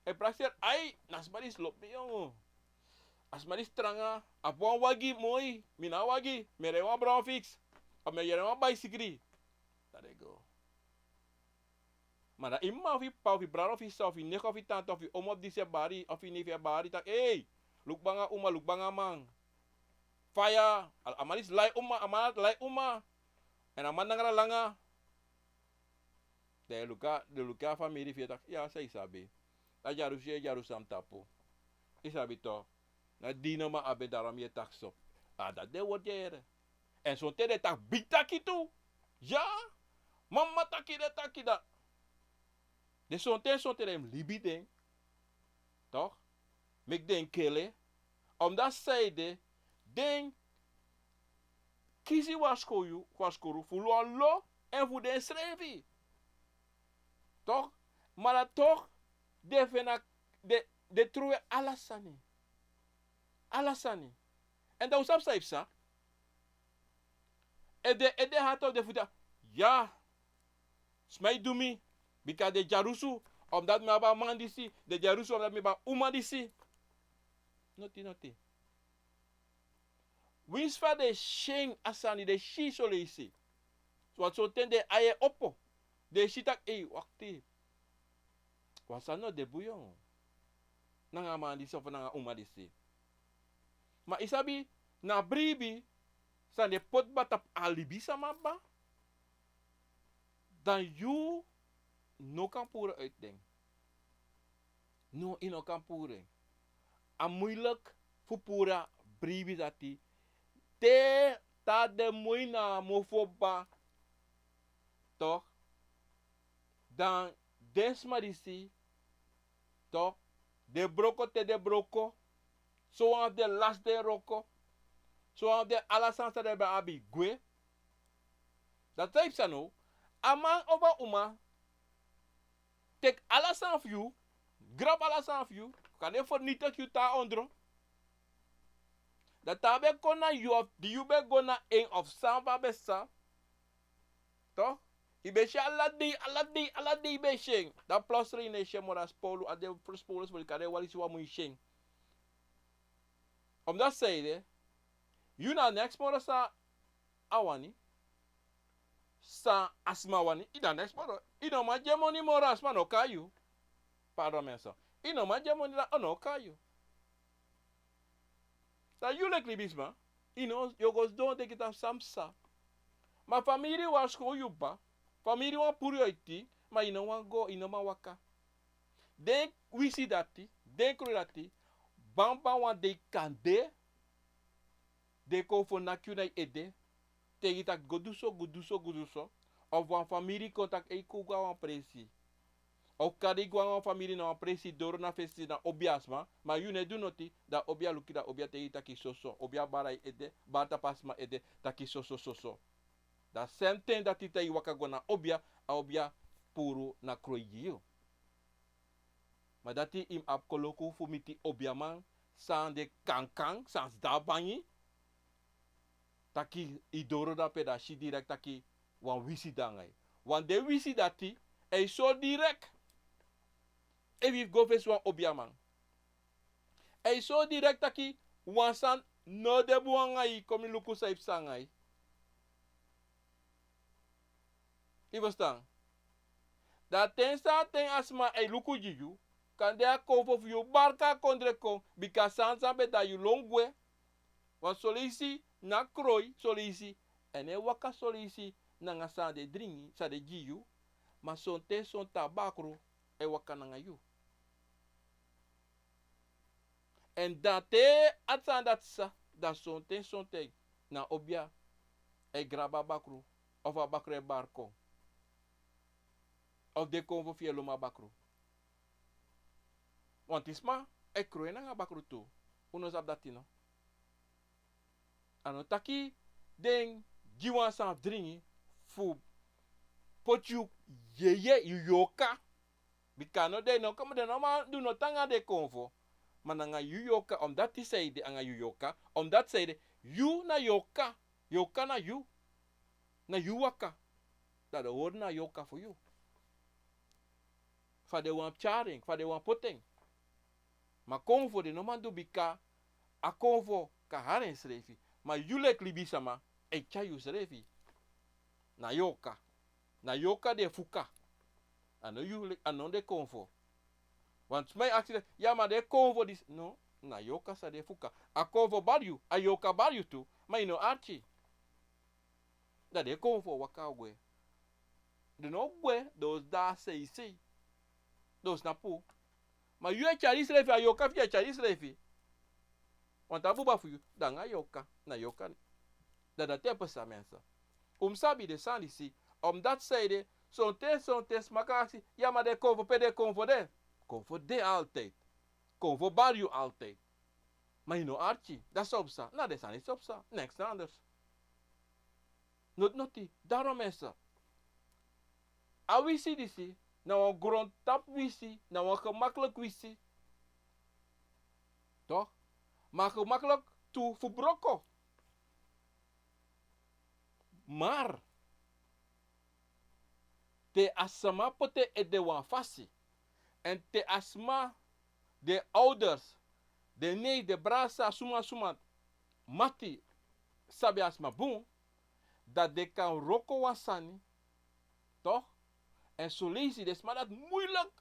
e prakseri, ai, na sma disi lobi mi, yongo. A sma disi tranga, a abi wan wagi moi, mi no abi wagi, mi e rei wan brown fiks, of mi e rei wan baisikri. Dan den go. Ma dan yu mama of yu p'pa of yu brada of yu sisa of yu negi of yu tanta of yu omo of disi e bari of yu nefi e bari taki, ei, luku bun anga uma, luku bun anga man. Faya, a, a man disi lai uma, a man dati lai uma. Èn a man nangra langa. Dan yu luku a, den luku a famiri fu yu e taki, ya, san yu sabi. A dyarusu yu e dyarusu na mi tapu. Yu sabi toch. Na di no man abi en, daarom yu e taki so. A dati den wortu yu e yere. Èn sonten den e taki bigi taki tu. Ya. Mama taki den e taki dati. Den sonten, sonten den mus libi den. Toch? Meki den kele. Omdati san ede, den kisi wan skowru, wan skowru fu lo, lo, èn fu densrefi. Toch? Ma dan toch, den feni a, den, den trowe ala sani. Ala sani. Èn dan un sabi san yu psa. Efu den, efu den hati o de fu taki, ya, sma e du mi, bika den dyarusu, omdati mi abi a man disi, den dyarusu, omdati mi abi a uma disi. Noti, noti. Winsi fa den si en a sani, den si soleisi. Wan sonten den ai e opo. Den si taki, ei, wakti. Wan sani no de bun, yongo. Nanga a man disi of nanga a uma disi. Ma yu sabi, na bribi san den poti kba tapu a libisama kba. Dan yu no kan puru en uiti den. No, yu no kan puru en. A muilek fu puru a bribi dati. Te a de moi na a mofo kba. Toch? Dan den sma disi, toch, den broko te den broko. Sowan fu den lasi den wroko. Sowan fu den ala sani san den ben abi gwe. Dati san yu psa now, A man of a uma teki ala sani fu yu, grabu ala sani fu yu, kan den fernitiki yu te na ondro. Dan te a ben kon na yu of di yu ben go na en of san fu a ben sa, toch? Yu ben si en ala dei, ala dei, ala dei yu ben si en. Dan plotseling yu no e si en moro. A spoiler, a den spoiler spoiler, kan den wali si wan mu si en. Omdat sanede, yu na neks moro san a wani, san a sma wani, yu na neks moro. Yu no man gi en moni moro, a sma no kai yu. Pardon mensen. Yu no man gi en moni, dan a no kai yu. Dan yu leki libisma, yu no, yu o go sidon denki taki san psa. Ma famiri wani skon yu kaba, famiri wani puru yu eti, ma yu no wani go, yu no man waka. Den wisi dati, den kroi dati, banban wan dei kande den kon fu naki yu na yu ede, taigi yu taki go du so, go du so, go du so. Of wan famiri kon taki ei, kon go na wan presi. Of kari yu go na wan famiri, na wan presi, doro na fesi, na obia sma, ma yu no e du noti, dan obia luku yu, dan obia taigi yu taki soso, obia bari yu ede, bari tapu a sma ede, taki soso, soso. Dan same ten dati te yu waka go na obia, a obia puru na kroi gi yu. Ma dati yu mus abi koloku fu miti obiaman san de kankan, san sidon a bangi. Taki yu doro dape, dan a si direkt taki wan wisi de nanga yu. Wan den wisi dati e sori direkt. Efu yu go fesi wan obiaman, e sori direkt taki wan sani no de bun nanga yu, kon mi luku san yu psa nanga yu. Yu ferstan? Dan ten san ten a sma e luku gi yu, kande a konfo fu yu bari kon a kondre kon, bika san san ben de na yu lon gwe. Wan son leisi na kroi, son leisi, èn no e waka son leisi nanga san den dringi, san den gi yu, ma sonten sonten a bakru e waka nanga yu. Èn dan te a sani dati sa, dan sonten sonten na obia e grabu a bakru, of a bakru e bari kon, of den konfo fu yu e lon a bakru. Wanti sma e kroi nanga bakru tu. Un no sabi dati no? A no taki den gi wan sani fu dringi fu poti yu yeye, yu yorka. Bika no, den no kon, den no man du noti anga den konfo. Ma nanga yu yorka, omdat sanede anga yu yorka, omdat sanede yu na yorka, yorka na yu, na yu waka. Dan den hori na yorka fu yu. Fa den wani tyari en, fa den wani poti en. Ma konfo den no man du, bika a konfo kan hari ensrefi. Ma yu leki libisama e tyari yusrefi. Na yorka. Na yorka den e fuka. A no yu le-, a no den konfo. Wan sma e aksi den, ya ma den konfo disi. No, na yorka san den e fuka. A konfo bari yu, a yorka bari yu tu, ma yu no arki. Dan den konfo waka gwe. Den no gwe, den o de seisei. Den o snapu. Ma yu e tyari yusrefi, a yorka fu yu e tyari yusrefi. Wanti a buba fu yu, dan nanga yorka, na yorka. Dan dati e pasa, mensen. Un mus sabi den sani disi, omdat sanede, sonten, sonten sma kan aksi, ya ma den konfo, pe den konfo de? Konfo de altijd. Konfo bari yu altijd. Ma yu no arki, dan san o psa, na den sani san o psa, niks anders. Noti noti, daarom mensen. A wisi disi, na wan grondtapu wisi, na wan gemakkelijk wisi. Toch? Ma gemakkelijk tu fu broko. Maar te a sma poti en ede wan fasi, èn te a sma, den ouders, den neef, den brada, suma suma mati sabi a sma bun, dan den kan wroko wan sani, toch? Èn son leisi den sma dati moeilijk.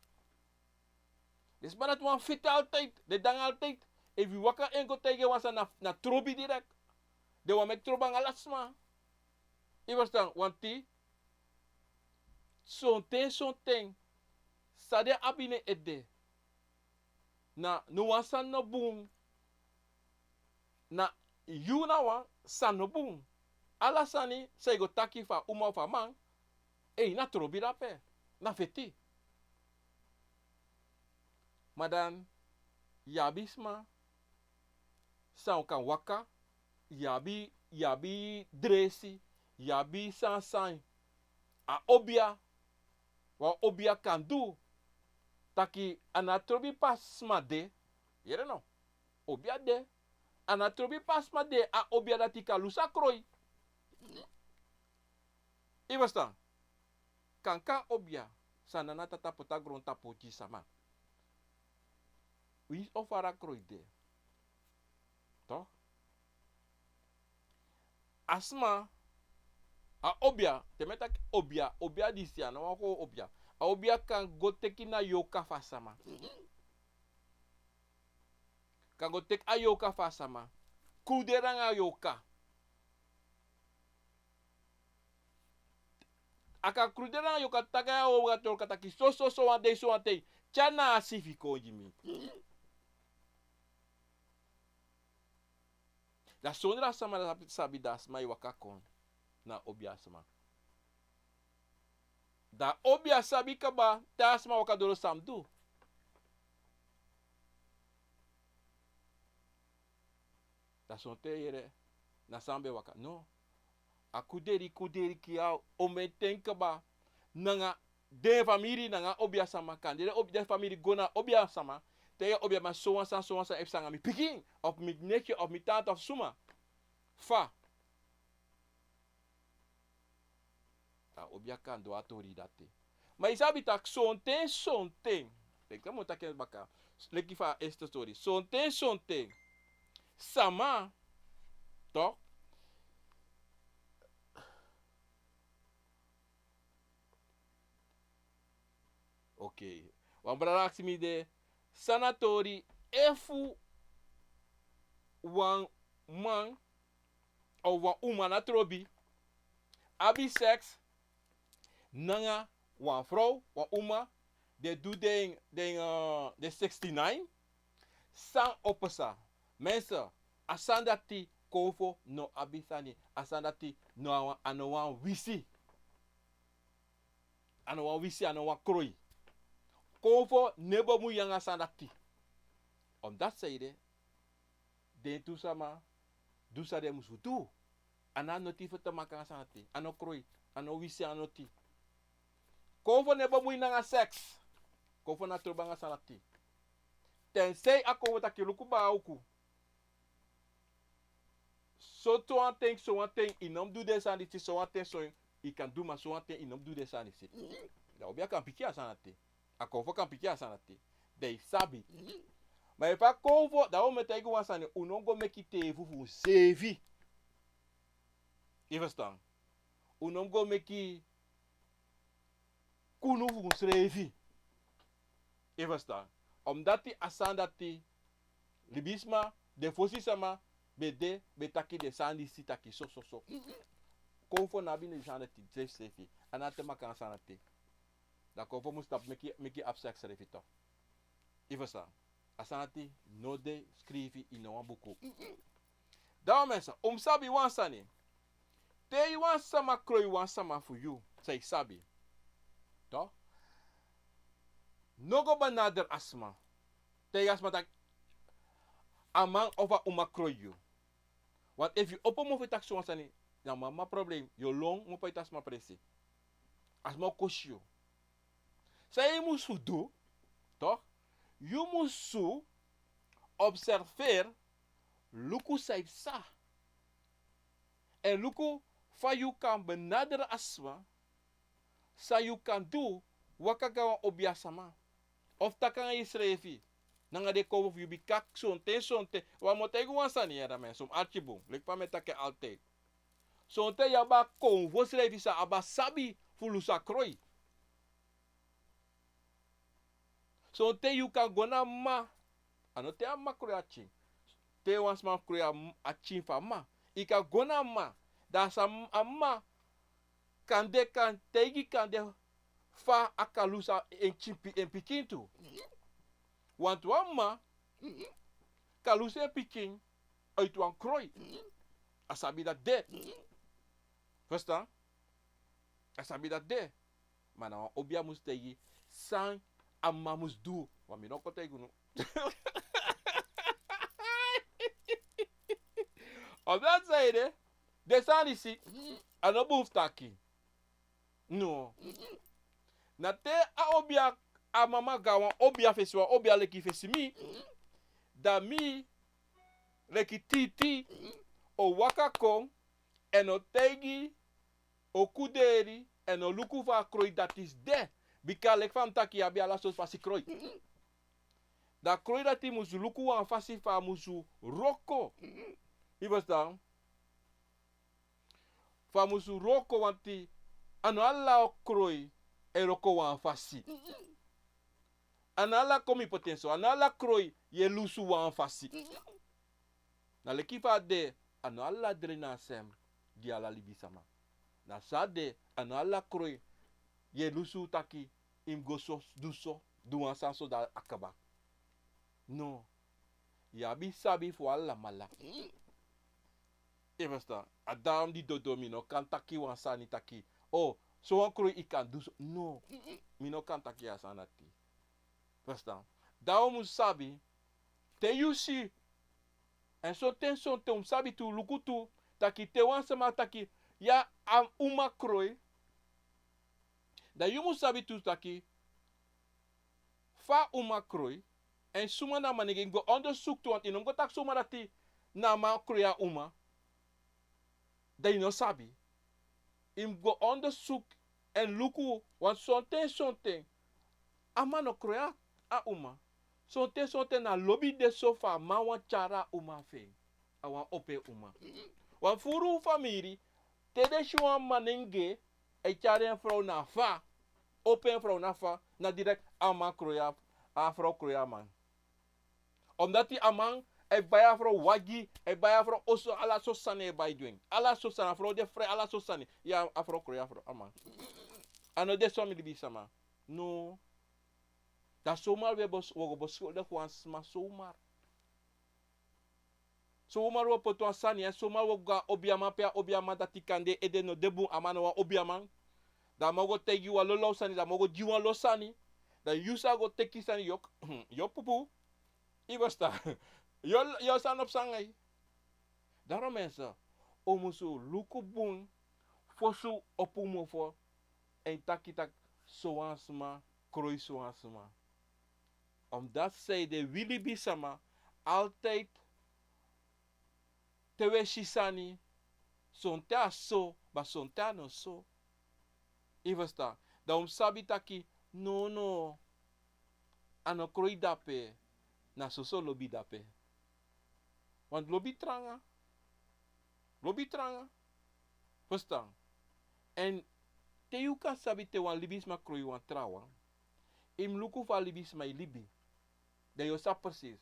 Den sma dati wani feti altijd, den de anga altijd. Efu yu waka en go taigi en wan sani, na, na trobi direct. Den wani meki trobi anga ala sma. Yu ferstan, wanti sonten, sonten san den abi na en ede, na, no wan sani no bun. Na yu na wan sani no bun. Ala sani san yu go taki fu a uma fu a man, ei, na trobi dape, na feti. Ma dan yu abi sma san kan waka, yu abi, yu abi dresi, yu abi san san. a obia, wan obia kan du, taki a no trobi pasi sma de, yere no, obia de, a no trobi pasi sma de, a obia dati kan lusu a kroi. I ferstan? Kan kan obia, san Nana Tata poti na grontapu gi sama. Winsi o fara kroi de. Toch? A sma, a obia, te mi e taki obia, obia disi a no wan gewoon obia. A obia kan go teki na yorka fu a sama. Kan go teki a yorka fu a sama. Kruderi nanga a yorka. A kan kruderi nanga yorka, taga ya o ga tolka taki so, so, so wan dei, so wan ten. Tyari na a sifi kon gi mi. Dan sondro a sama sabi, sabi dan a sma e waka kon na obia sma. Dan obia sabi kaba te a sma waka doro san a mu du. Dan sonten yere, na san ben waka. No. A kuderi, kuderi ki a omen ten kaba. Nanga den famiri, nanga obia sama kan. Den obi, den famiri go na obia sama. Te yu obia man so wan san, so wan san, efu san nanga mi pikin, of mi neki, of mi tanta, of suma. Fa. A obia kan du a tori dati. Ma yu sabi taki sonten, sonten. Leki fa mi o taki en baka. Leki fa a eerste tori. Sonten, sonten. Sama. Toch? Oké. Wan brada aksi mi de, san na tori efu wan man of wan uma na trobi abi seks nanga wan frow, wan uma, den du den, den, eh, den sixty-nine, san o pasa? Mensen, a sani dati konfo no abi sani, a sani dati no a wan, a no wan wisi. A no wan wisi, a no wan kroi. Konfo no e bemui nanga a sani dati. Omdat san ede, den tu sama du san den musu du. A no a noti fu te maka nanga a sani dati. A no kroi, a no wisi, a no noti. Konfo no e bemui nanga seks. Konfo no e trobi nanga a sani dati. Tensei a konfo taki luku baka uku. So, so wan ten, so wan ten, i no mu du den sani disi, so wan ten, so yu kan du, ma so wan ten, i no mu du den sani disi. Dan obia kan piki a sani dati. A konfo kan piki a sani dati. Dan i sabi. Ma efu a konfo, dan un mu e taigi wan sani, un no mu go meki tefu fu unseefi. I ferstan? Un no mu go meki kunu fu unsrefi. I ferstan? Omdati a sani dati libisma, den fosi sama ben de, ben taki den sani disi taki so, so, so. Konfo no abi den sani dati srefi, srefi. A no abi te maka nanga a sani dati. Dan konfo mus tapu meki, meki abi seks srefi toch. I ferstan? A sani dati no de skrifi ini wan buku. Dan wan mensa, un mus sabi wan sani. Te yu wan sama kroi wan sama fu yu, san yu sabi. Toch? No go benader a sma. Te yu a sma taki a man of a uma kroi yu. Want efu yu opo mofu taki so wan sani, na mama problem, yu o lon mofu a sma presi. A sma o kosi yu. San yu musu du, toch? Yu musu observeri, luku san yu psa. Èn luku fa yu kan benader a sma, san yu kan du, waka go na wan obiasma. Of taki nanga yusrefi, nanga den konfo fu yu, bika sonten, sonten. Wan mi o taigi wan sani ya, da mi e sum arki bun, leki fa mi e taki altijd. Sonten yu abi a konfo srefi san abi a sabi fu lusu a kroi. Sonten yu kan go na mama, a no te a mama kroi a pikin. Te wan sma kroi a, a pikin fu a mama, yu kan go na mama. Da san a mama kande kan taigi kande fa a kan lusu en pikin, en pikin tu. Want wan mama kan lusu en pikin uit wan kroi. A sabi dati de. Verstaan? A sabi dati de. Ma na wan obia mus taigi san a mama mus du. Want mi no kon taigi unu. Omdat san ede, den sani disi, a no bun fu taki. No. Na te a obia, a mama go na wan obia fesi, wan obia leki fesi mi, da mi leki titi o waka kon, èn o taigi, o kuderi, èn o luku fa a kroi dati de. Bika leki fa mi taki, yu abi ala sortu fasi kroi. Da a kroi dati musu luku wan fasi fa a musu wroko. Yu ferstan? Fa a musu wroko, want a no ala kroi e wroko wan fasi. A no ala, kon mi poti en so, a no ala kroi yu e lusu wan fasi. Na leki fa a de, a no ala dre na a sem gi ala libisama. Na so a de, a no ala kroi yu e lusu taki yu mus go so, du so, du wan sani so, da a kaba. No. Yu abi sabi fu alamala. Yu ferstan? A dati mi didon, mi no kan taki wan sani taki, o, so wan kroi yu kan du so. No. Mi no kan taki a sani dati. Ferstan? Da un mus sabi, te yu si, èn sonten, sonten un mus sabi tu, luku tu, taki te wan sama taki, ya, a uma kroi, da yu mus sabi tu taki fa uma kroi, èn suma na a manengre. Yu mus go ondersuku tu, want yu no mus go taki suma dati na a man kroi a uma. Da yu no sabi. Yu mus go ondersuku èn luku, want sonten, sonten a man no kroi a, a uma. Sonten, sonten na lobi de so fa a man wani tyari a uma fu en. A wani opo en uma. Want furu famiri, te den si wan manengre e tyari en frow na fa, opo en frow na fa, na direkt a man kroi a, a frow kroi a man. Omdati a man e bai a frow wagi, e bai a frow oso, ala sortu sani e bai gi en. Ala sortu sani, a frow de fri, ala sortu sani. Ya, a frow kroi a frow, a man. A no de so, mi libisama. No. Da somar wi e bos-, wi o go beschuldig wan sma somar. Somar wi o poti wan sani, èn somar wi o go a obiaman, pe a obiaman dati kande en ede no de bun, a man na wan obiaman. Da a man o go taigi wan lolow sani, da a man o go gi wan lo sani. Da yu sa go teki sani, yu o, yu o pupu. Yu ferstan? Yu o, yu o sani psa anga yu. Daarom mensen, un musu luku bun fosi un opo un mofo èn taki taki sowan sma kroi sowan sma. Omdat zij de, wi libisama, altijd te wi e si sani, sonten a so, ma sonten a no so. Yu ferstan? Da un mus sabi taki, no, no, a no kroi dape, na soso lobi dape. Want lobi tranga. Lobi tranga. Ferstan? Èn te yu kan sabi te wan libisma kroi wan trawan, yu mus luku fa a libisma e libi. Dan yu o sabi precies.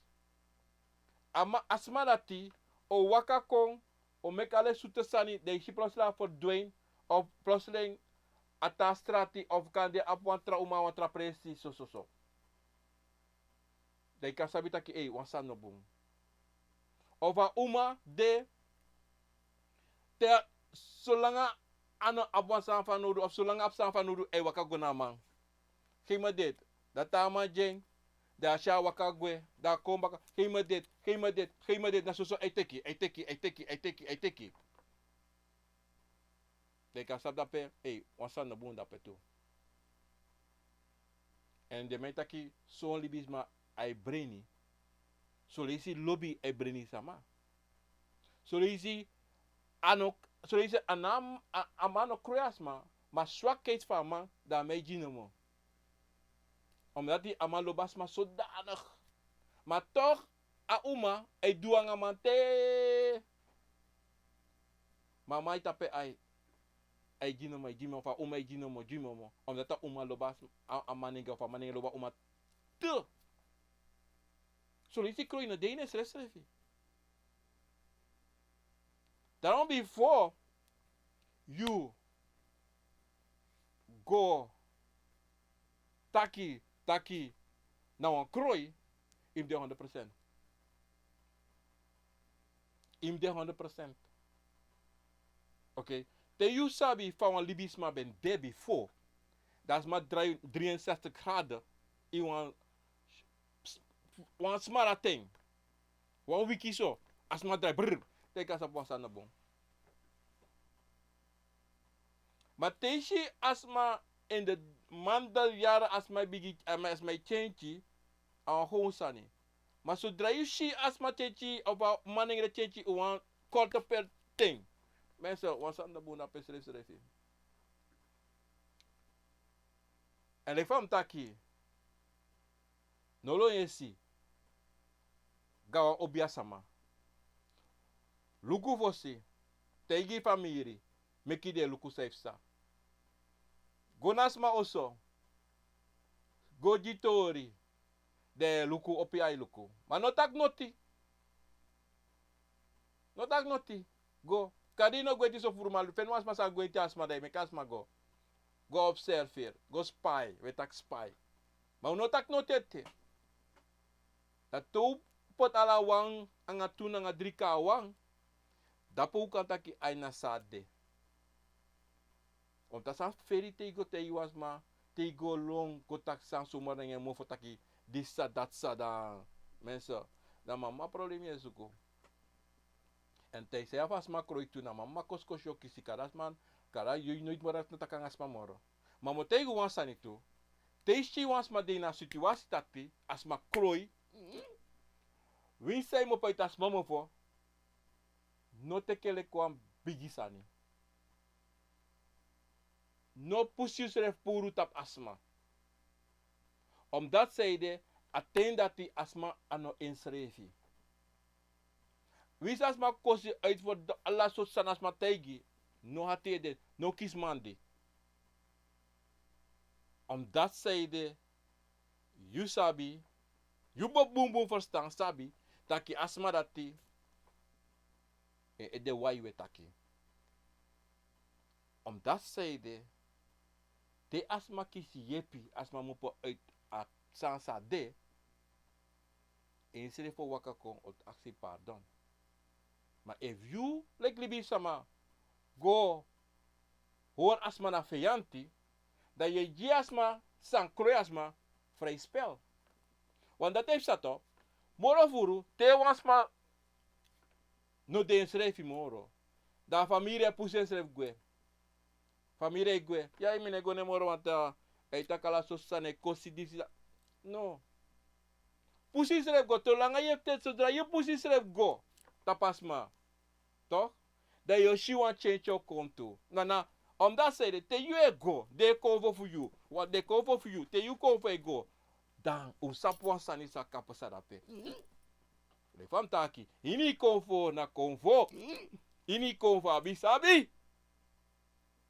A ma-, a sma dati o waka kon, o meki ala sute sani, dan yu si plotseling a verdwijn, of plotseling a tan a strati, of kande a abi wan tra uma, wan tra presi, so, so, so. Dan yu kan sabi taki, ei, wan sani no bun. Of a uma de, te, solanga a no abi wan sani fanowdu, of solanga a abi sani fanowdu, a e waka go na a man. Geen moment dit. Dan te a man gi en, dan a si a waka gwe, dan a kon baka. Geen moment dit, geen moment dit, geen moment dit. Na soso a e teki, a e teki, a e teki, a e teki, a e teki. Dan yu kan sabi dape, ei, wan sani no bun dape tu. Èn den man e taki, son libisma a e breni. Son leisi lobi a e breni sama. Son leisi a no, son leisi a no, a, a man no kroi a sma, ma swakheid fu a man, dan a man e gi nomo. Omdat a man lobi a sma zodanig. Ma toch, a uma e du anga a man te. Ma a man e tapu en ai. A e gi nomo, a e gi nomo, of a uma e gi nomo, gi nomo. Omdat a uma lobi a, a manengre, of a manengre lobi a uma te. Son leisi kroi no de ini en srefsrefi. Daarom before yu go taki, taki na wan kroi, yu mus de honderd procent. Yu mus de honderd procent. Oké. Te yu sabi fa wan libisma ben de before, dan a sma drai drieënzestig graden, yu wan, wan sma dati. Wan wiki so, a sma drai, brr, te yu kan sabi wan sani no bun. Ma te yu si a sma in de mandalyari, a sma e bigi, a sma e kenki, a wan gewoon sani. Ma sodra yu si a sma kenki, of a manengre kenki, wan korte per ten. Mensen, wan sani no bun na pe srefsrefi. En leki fa mi taki, no lon yu e si, go na wan obiasama. Luku fosi, taigi yu famiri, meki den luku san yu psa. Go na sma oso, go gi tori, den luku, opo yu ai luku. Ma no taki noti. No taki noti. Go. Kadi yu no gwenti so furu, ma feni wan sma san gwenti a sma, dan yu meki a sma go. Go observeri, go spai, wi e taki spai. Ma un no taki noti ete. Dan te un poti ala wan nanga tu nanga dri kon na wan, dape un kan taki ai na san a de. Omdati san feri te yu go taigi wan sma, te yu go lon go taki san suma nanga en mofo taki disi san, dati san, dan mensen, dan mama problem yu e suku. En te yu sabi a sma kroi tu, na mama koskosi yu o kisi, kadi a sma, kadi yu noiti moro e taki nanga a sma moro. Ma mi o taigi wan sani tu, te yu si wan sma de ini a situasi dati, a sma kroi, winsi san yu mu opo a sma mofo, no teki en leki wan bigi sani. No pusu yusrefi puru tapu a sma. Omdati san ede, a ten dati a sma a no ensrefi. Winsi a sma kosi, uitvoer, ala sortu sani a sma taigi, no hati ede, no kisi mandi. Omdati san ede, yu sabi, yu bo bunbun ferstan sabi, taki a sma dati, e, ede wai wi e taki. Omdati san ede, te a sma kisi yepi, a sma mu opo uit a san san de, ensrefi o waka kon o aksi pardon. Ma efu yu leki libisama go hori a sma na feyanti, dan yu e gi a sma san kroi a sma vrij spel. Want dati e psa tu, moro furu, te wan sma no de ensrefi moro, dan a famiri e pusu ensrefi gwe. Famiri e gwe. Ya, mi no e go nen moro, want a e taki ala sortu sani, e kosi disi, dati. No. Pusu yusrefi go, te langa yu e fu te, sodra yu pusu yusrefi go tapu a sma, toch, dan yu o si wan kenki o kon tu. Na, na, omdati san ede, te yu e go, den e konfo fu yu, wan den e konfo fu yu, te yu konfo e go, dan un sabi wan sani sa kan pasa dape. Leki fa mi taki, ini konfo na konfo, ini konfo abi sabi.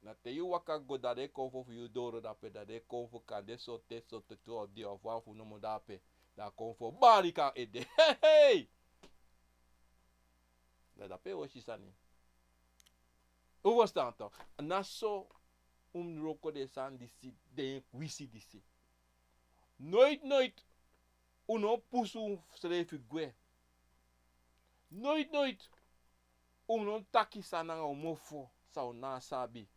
Na te yu waka go, dan den e konfo fu yu doro dape, dan den e konfo kande so te so te tu o di of wan fu nomo dape. Dan a konfo bari kon ede. Hey, hey! Dan dape yu o si sani. Un ferstan tu. Na so un mus wroko den sani disi, den wisi disi. Noiti, noiti un no pusu unsrefi gwe. Noiti, noiti un no taki sani nanga un mofo san un no sabi.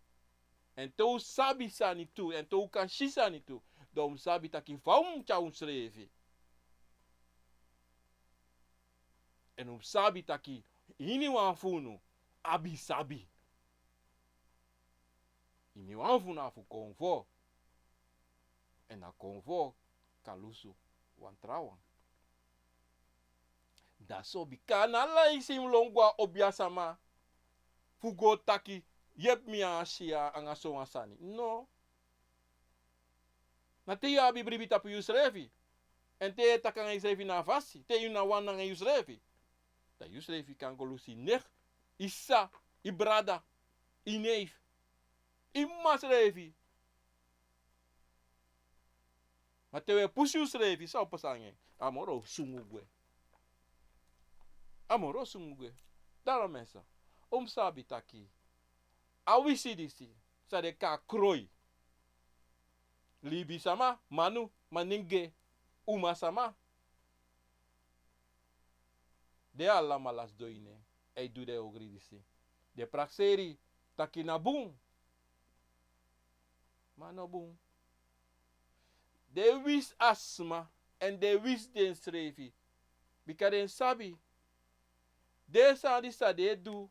En te un sabi sani tu, en te un kan si sani tu, dan un mus sabi taki fa un mus tyari unsrefi. En un mus sabi taki iniwan fu unu abi sabi. Iniwan fu unu a fu konfo. En a konfo kan lusu wan trawan. Dati so bika a no ala leisi yu mus lon go na obiasama fu go taki, yepi mi a si ya nanga sowan sani. No. Na te yu abi bribi tapu yusrefi. En te yu e taki nanga yusrefi na a fasi, te yu na wan nanga yusrefi, dan yusrefi kan go lusu yu nen, yu sisa, yu brada, yu neef, yu mama srefi. Ma te wi e pusu yusrefi, san o pasa nanga en? A moro o sungu gwe. A moro o sungu gwe. Daarom mensen, un mus sabi taki a wisi disi san den e kai kroi. Libisama, manu, manenge, umasama. Den alamala sidon ini en, e du den ogri disi. Den prakseri taki na bun. Ma a no bun. Den e wisi a sma, en den e wisi densrefi. Bika den sabi den sani san den e du,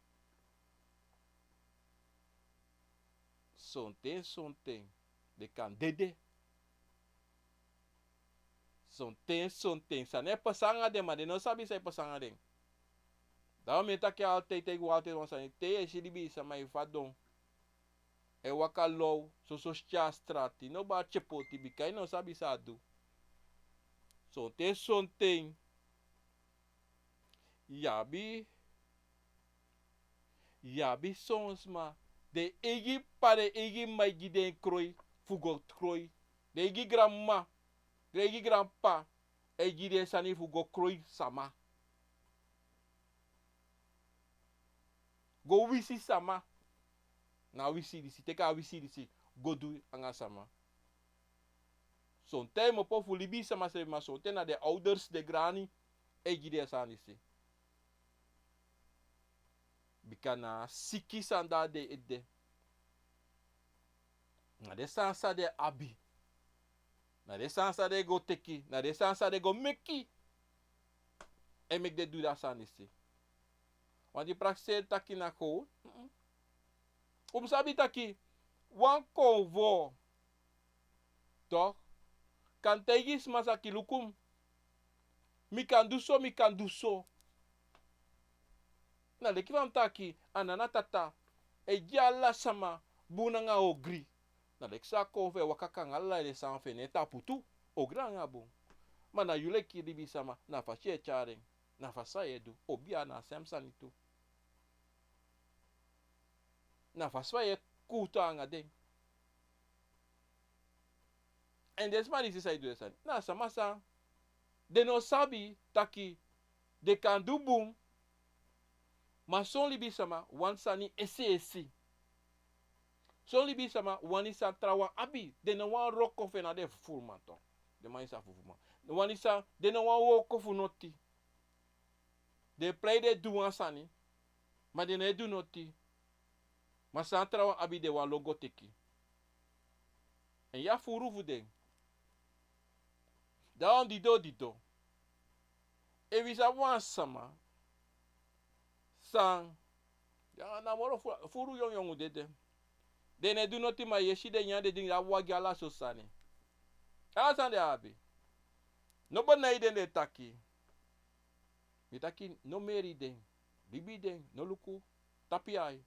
Sonten, sonten den kan dede. Sonten, sonten sani e pasa nanga den, ma den no sabi san e pasa nanga den. Daarom mi e taki altijd, taigi wan altijd wan sani, te yu e si libisama e fadon, e waka low, soso tyari strati, no bari tye poti, bika yu no sabi san a du. Sonten, sonten yu abi, yu abi son sma, den eigi p'pa, den eigi m'ma e gi den kroi fu go kroi. Den eigi granmama, den eigi granp'pa e gi den sani fu go kroi sama. Go wisi sama. Na wisi disi, teki a wisi disi go du anga sama. Sonten yu mu opo fu libisama srefi, ma sonten na den ouders, den grani e gi den sani disi. Bika na a siki sani de a den ede. Na den sani san den abi, na den sani san den go teki, na den sani san den go meki, e meki den du dati sani disi. Wan di prakseri taki na kon. Un mu sabi taki wan konfo, toch, kan taigi sma taki luku, mi kan du so, mi kan du so. Na leki fa mi taki, a nana tata e gi ala sama bun nanga ogri. Na leki san a konfo e waka kon nanga ala den sani fu en na en tapu tu, ogri nanga bun. Ma na yu leki libisama, na fasi yu e tyari en, na fasi san yu e du, obia na a sem sani tu. Na fasi fa yu e kuutu anga den. Èn den sma disi san e du den sani, na sama san den no sabi taki den kan du bun. Ma son libisama wani sani esi esi. Son libisama wani san trawan abi. Den no wani wroko fu en, na den fufuruman, toch. Den man disi a fufuruman. Den wani san, den no wani wooko fu noti. Den e prei den e du wan sani, ma den no e du noti. Ma san trawan abi den wani lon go teki. Èn yu a furu fu den. Dan wan dido dido. Efu yu sabi wan sama san, ya, na moro fu, furu yongu yongu dede. Den no e du noti, ma yu e si den nyan, den dringi, abi wagi, ala so sani. Ala sani den abi. No bun na yu den, den taki. Mi taki no meri den, libi den, no luku, tapu yu ai.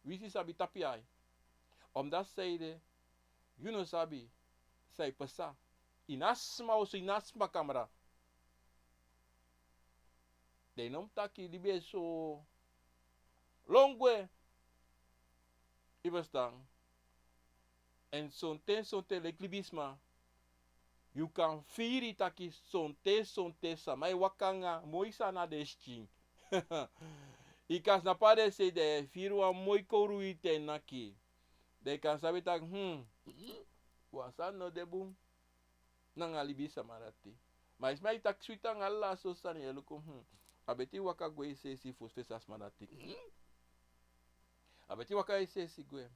Winsi sabi, tapu yu ai. Omdat san ede, yu no sabi san e pasa. Ini a sma oso, ini a sma kamra. Den no mu taki libi e so lon gwe. Yu e ferstan? Èn sonten, sonten leki libisma, yu kan firi taki sonten, sonten sama e waka nanga moi sani na den skin. Yu kan snapu a den sei, den e firi wan moi kowru witi e naki. Den kan sabi taki, hmm, wan sani no de bun nanga libisama dati. Ma yu sma e taki switi anga ala so sani, yu e luku, hmm, a beti waka gwe yu seesi fu fesi a sma dati. Hmm? A beti waka yu seesi gwe.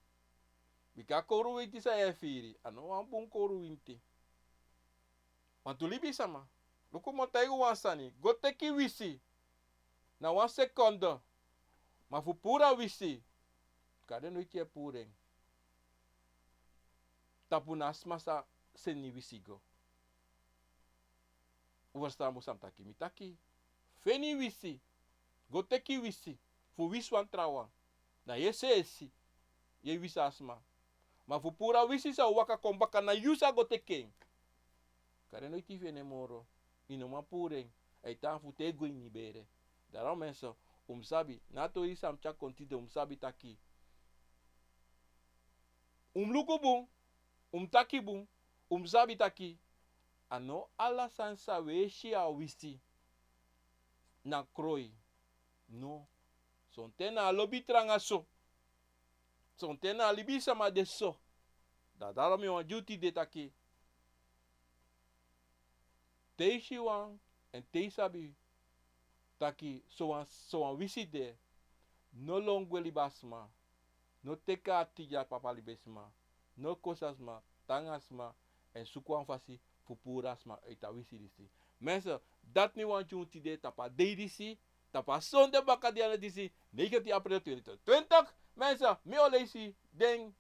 Bika a kowru witi san yu e firi, a no wan bun kowru witi. Wantu libisama, luku, mi o taigi wan sani, go teki wisi na wan sekonde. Ma fu puru a wisi, kande noiti e puru en tapu na a sma sa seni wisi go. Un ferstan bun san mi taki? Mi taki, feni wisi, go teki wisi fu wisi wan trawan. Na yu seesi yu e wisi a sma. Ma fu puru a wisi san o waka kon baka, na yu sa go teki en. Kande noiti yu feni en moro. Yu no man puru en. A e tan fu te go ini bere. Daarom mensen, un mu sabi, na a tori san mi tyari kon tide, un mu sabi taki, un mu luku bun, un mu taki bun, un mu sabi taki a no ala sani san wi e si a wisi na kroi. No. Sonten na a lobi tranga so. Sonten na a libisama de so. Dan daarom mi wani gi un tide taki, te yu si wan, èn te yu sabi taki sowan, sowan wisi de, no lon gwe libi a sma. No teki ati gi a papa libisma. No kosi a sma, tan nanga a sma, èn suku wan fasi fu puru a sma uiti a wisi disi. Mensen, dati mi wani gi un tide tapu a dei disi, tapu a sonde bakadina disi, negentien april twintig twintig. Mensen, mi o leisi den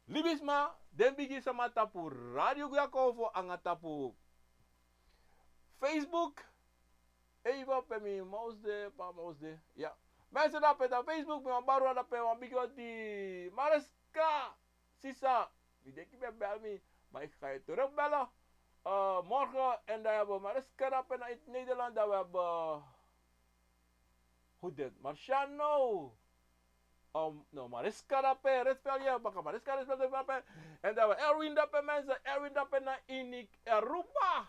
Libisma, den bigi sama tapu Radio Guyakonfo anga tapu Facebook. Even pe mi mouse de, pa mouse de. Ya. Mensen dape na Facebook, mi wan baru dape wan bigi odi. Mariska, sisa, mi denki ben bel mi, maar ik ga je terugbellen. Eh, morgen, en dan hebben we Mariska dape na Nederland, dan we hebben, hoe dit, Marciano. Um, no, Mariska dape, Red Velje, baka Mariska, Red Velje dape. En dan we Erwin dape, mensen, Erwin dape na ini Aruba.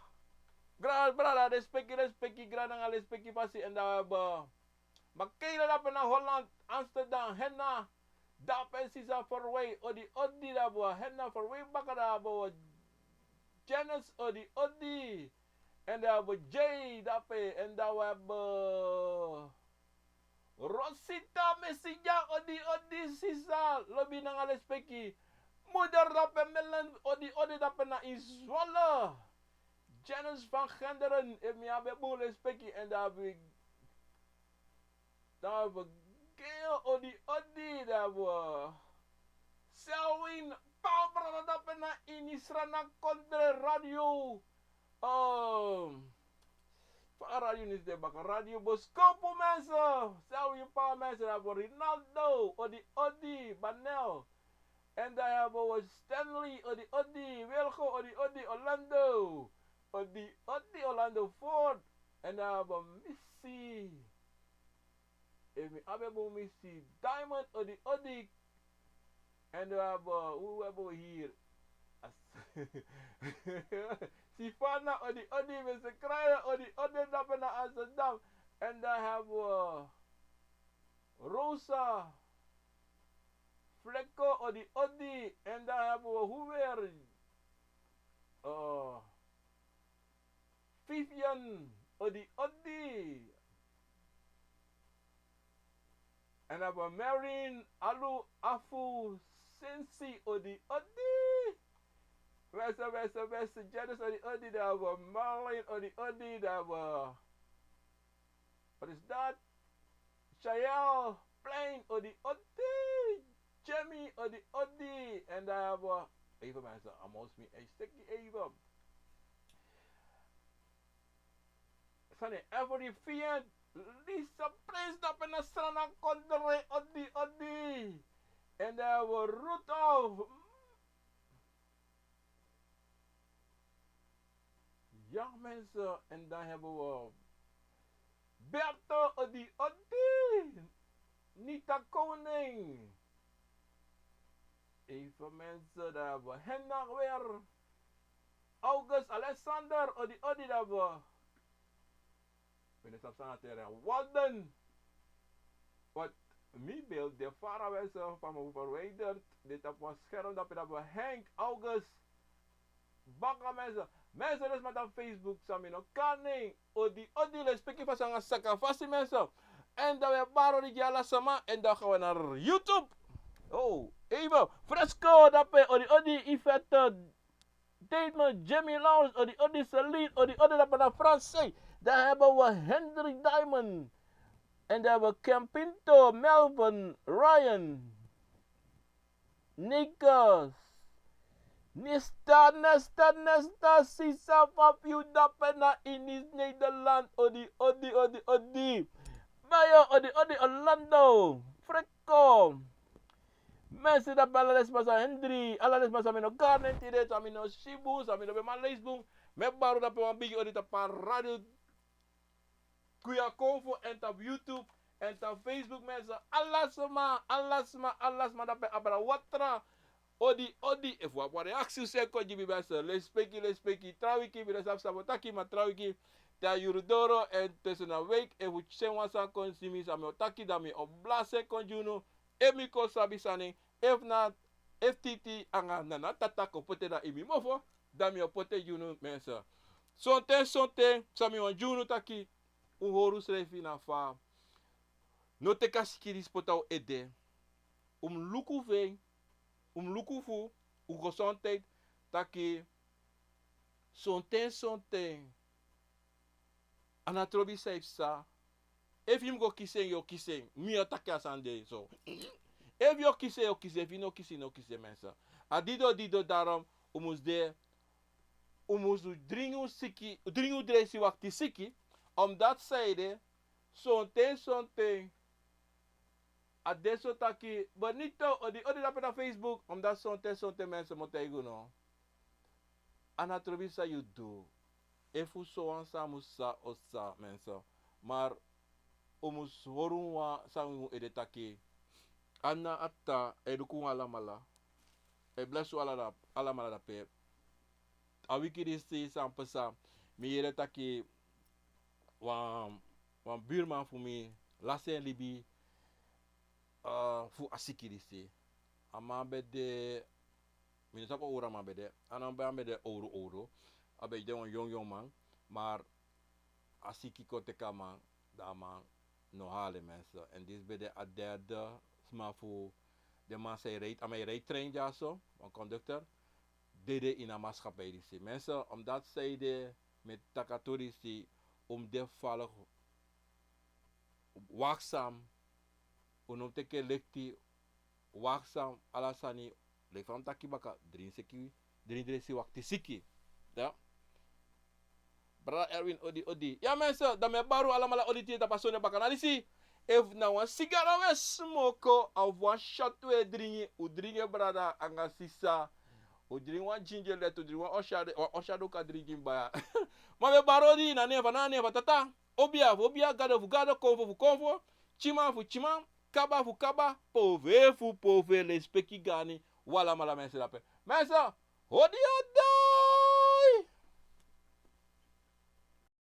Gra-, brada, respecti, respecti, gra nanga respecti fasi. En dan we hebben Makela dape na Holland, Amsterdam, Henna. Dape sisa Verwij, odi, odi, dan we hebben Henna Verwij, baka dan we hebben Janice, odi, odi. En dan we hebben Jay dape, en dan we hebben Rosita Messenger, odi, odi, sisa, lobi nanga respecti. Moeder dape Mellen, odi, odi, dape na in Zwolle. Janice van Genderen, efu mi abi bun respecti, en dan we Dan we Geo, odi, odi, dan we Selwyn, pa brada dape na ini Sranan Kondre Radio. Um, pa Radio Nis de baka Radio Boskopu, mensen. Selwyn, pa, mensen, dan we Rinaldo, odi, odi, Banel. En dan hebben we Stanley, odi, odi, Wilgo, odi, odi, Orlando. Odi, odi, Orlando Ford. En dan hebben we Missy. Efu mi abi bun, mi si Diamond, odi, odi. En we hebben, hoe hebben we hier? As-, Sifana, odi, odi, mister Kraaien, odi, odi, dape na Amsterdam. En dan hebben we Rosa Flecko, odi, odi. En dan hebben we hoe weer? Eh, Vivian, odi, odi. En dan hebben we Marin, Alu, Afu, Sensi, odi, odi. Wesse, wesse, wesse, Janice, odi, odi. Dan hebben we Marlene, odi, odi. Dan hebben we, wat is dat? Shael, Plein, odi, odi. Jamie, odi, odi. En dan hebben we, even mensen, Amos, mi, even. Sani, Every Fiend, Lisa Prince, dape na Sranan Kondre, odi, odi. En dan hebben we Rudolph. Ja, mensen, en dan hebben we Berto, odi, odi. Nita Koning. Even mensen, dan hebben we Henna weer. August Alexander, odi, odi, dan hebben we Minister Sanitary Walden. Wat mi beeld de fara wensen van me verwijderd. Dit op een scherm dat we Henk August. Baka mensen. Mensen, dus maar dan Facebook, Samino Kaning. Odi, odi, respecti van Sanga Saka Fasi, mensen. En dan we baro di Jala Sama. En dan gaan we naar YouTube. Oh, even. Fresco, dape, odi, odi, Yvette. Damon, Jimmy Lawrence, odi, odi, Celine, odi, odi, dape na Fransai. Dan hebben we Hendrik Diamond. En dan hebben we Campinto, Melvin, Ryan, Nikas, Nista, Nesta, Nesta, Sisa, Fabio, dape na Inis, Nederland, odi, odi, odi, odi. Bayo, odi, odi, Orlando, Frecco. Mensen, dape ala den sma san Hendri, ala den sma san mi no kari nen tide, san mi no si bun, san mi no ben man leisi bun. Mi e bari un dape wan bigi odi tapu a Radio Guyakonfo èn tapu YouTube èn tapu Facebook, mensen. Ala sma, ala sma, ala sma dape abra watra. Odi, odi, efu wan reaksi un seni kon gi mi, mensen. Lespeki, lespeki. Tra wiki mi no sabi san mi o taki, ma tra wiki te a yuru doro èn tussen a week efu un seni wan sani kon si mi, san mi o taki, dan mi o blasi en kon gi unu. Efu mi kon sabi sani, efu na, efu titi anga nana tata kon poti en na ini mi mofo, dan mi o poti en gi unu, mensen. Sonten, sonten, san mi wani gi unu taki, un hori unsrefi na fa. No teki a siki disi poti na un ede. Un mus luku fu en, un mus luku fu un gezondheid, taki sonten, sonten a no trobi san yu psa. Efu yu mus go kisi en, yu o kisi en. Mi o taki a sani de so. Efu yu o kisi en, yu o kisi en. Efu yu no kisi, yu no kisi en, mensen. A dido dido, daarom un mus de, un mus dringi un siki, dringi un dresi wakti siki. Omdat zij de, sonten sonten a de so taki, Benito, odi odi dape na Facebook, omdat sonten sonten mensen mu taigi unu. A na trobi san yu du. Efu sowan san mus sa o sa, mensen. Maar un mus hori un wan san un ede taki. A na a ta e luku un alamala. E blesi un ala da, alamala dape. A wiki disi san pasa, mi yere taki wan, wan buurman fu mi lasi en libi, eh, fu a siki disi. A man ben de, mi no sabi owru a man ben de, a man ben de owru owru. A ben de wan yongu yongu man, maar a siki kon teki a man, dan a man no halen, mensen. En disi ben de a derde sma fu den man san e rij, a man e rij trein dyaso, wan conducteur, dede ini a maatschappij disi. Mensen, omdat zij de, mi e taki a tori disi, un mus de veilig, waakzaam, un no mus teki en lekti, waakzaam, ala sani, leki fa mi taki baka, dringi siki, dringi dresi wakti siki. Ya. Brada Erwin, odi odi. Ya mensen, dan mi e bari un alamala odi tide tapu a sonde bakana disi. Efu na wan sigara un e smoko, of wan shot un e dringi, un dringi, brada anga sisa. Un dringi wan ginger let, un dringi wan oshado, wan oshado kan dringi baya. Ma mi e bari un odi na nen fu, na nen fu Tata. Obia fu obia, gado fu gado, konfo fu konfo, tyiman fu tyiman, kaba fu kaba, pove fu pove, lespeki gi un alamala, mensen dape. Mensen, odi odi.